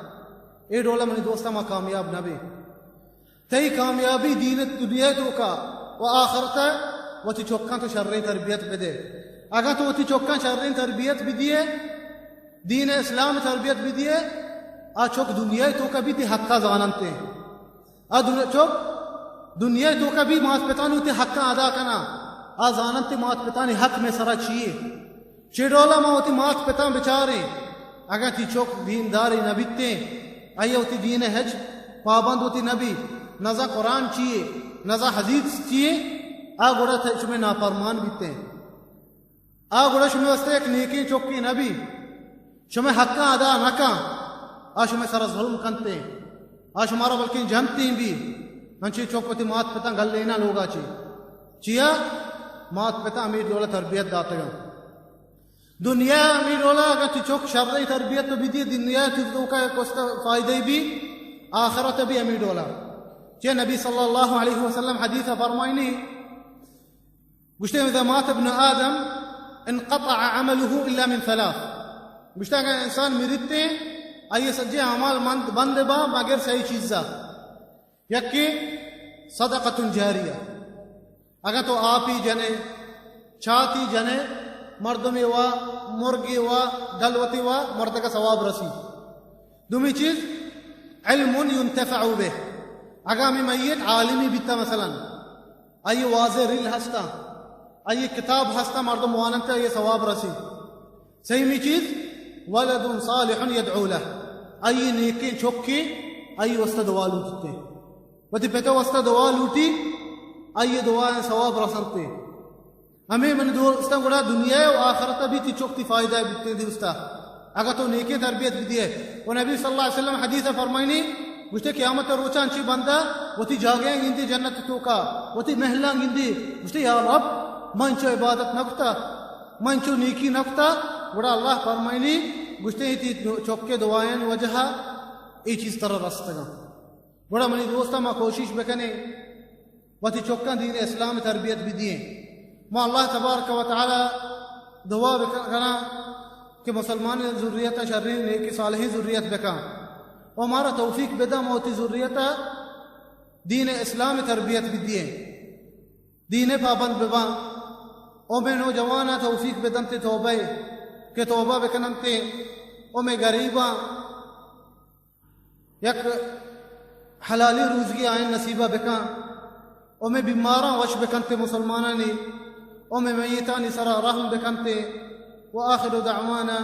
اے ڈولا منی دوستاں ما کامیاب نہ بیں۔ تئی کامیابی دین دنیا توکا و آخرت وتی چکاں تو شریں تربیت بدے۔ اگاں تو وتی چکاں شریں تربیت بدیے، دین اسلام تربیت بدیے، آ چک دنیا توکا بی تی حقا زاننتے۔ آ دن-، چک دنیا توکا بی مات پتانی وتی حقاں ادا کنا۔ آ زاننت مات پتانی حق مئے سرا چیے۔ چے ڈولا ما وتی مات پتاں بچاریں، اگاں تی چک دیندارے نہ بیتیں، آئی وتی دین ہچ پابند وتی نہ بی، نزا قرآن چیے، نزا حدیث چیے، آ گڑا تئی شمئے نافرمان بیتیں۔ آ گڑا شمئے واسطہ یک نیکیں چکے نہ بی۔ شمئے حقاں ادا نہ کن۔ آ شمئے سرا ظلم کنتے۔ آ شمارا بلکیں جنتیں بی۔ انچیں چک وتی مات پتاں گلینا لوگا چی۔ چیا؟ مات پتاں ہمے ڈولا تربیت داتگاں۔ دنیا ہمے ڈولا اگاں تی چک شریں تربیت تو بدی، دنیا تی توکا یک واسطہ فائدہ بی، آخرت بی ہمے ڈولا۔ چیا نبی صلی اللہ علیہ وسلم حدیث فرمائنی، گوشتے، اذا مات ابن آدم انقطع عمله الا من ثلاث۔ گوشتے، اگر انسان مرتے، آئی سجے اعمال مند، بند با مگر سئے چیزا۔ یکی صدقۃ جاریہ، اگر تو آپی جنے، چاتی جنے، مردمی وا، مرگی وا، گلوتی وا، مردگا ثواب رسی۔ دومی چیز، علم ینتفع بہ، اگاں ہمے میت عالمی بیتا مثلاً، آئی واضح ریل ہستا، آئی کتاب ہستا، مردم واننتے، آئی ثواب رسی۔ سیمی چیز، ولد صالح یدعو لہ، آئی نیکیں چکے آئی واسطہ دعا لوٹتے، وتی پتو واسطہ دعا لوٹی، آئی دعا ثواب رسنتے۔ ہمے من دوستاں گڑا دنیا و آخرت بی تی چک تی فائدہ بیتے دوستا۔ اگاں تو نیکیں تربیت بدیے۔ و نبی صلی اللہ علیہ وسلم حدیث فرمائنی، گوشتے، قیامت ءِ روچاں چی بندہ وتی جاگہاں گندی جنت ءِ توکا، وتی محلاں گندی، گوشتے، یا رب، من چو عبادت نہ کتا، من چو نیکی نہ کتا۔ گڑا اللہ فرمائنی، گوشتے، اے تئی چکے دعایانی وجہ ءَ اے چیز ترا رستگاں۔ گڑا منی دوستاں، ما کوشش بکنیں وتی چکاں دین اسلام ءِ تربیت بدییں۔ ما اللہ تبارک و تعالی دعا بکناں کہ مسلمان ذریت ءَ شریں نیکیں صالحیں ذریت بکاں، و مارا توفیق بداں ما وتی ذریت ءَ دین اسلام ءِ تربیت بدییں، دین ءِ پابند بباں۔ او مئے نوجواناں توفیق بدنت توبہ ءِ، کہ توبہ بکننت، او مئے غریباں یک حلالی روزگی آیان نصیبہ بکن، او مئے بیماراں وش بکنت مسلمانانی، او مئے میتانی سرا رحم بکنت۔ و آخر دعوانا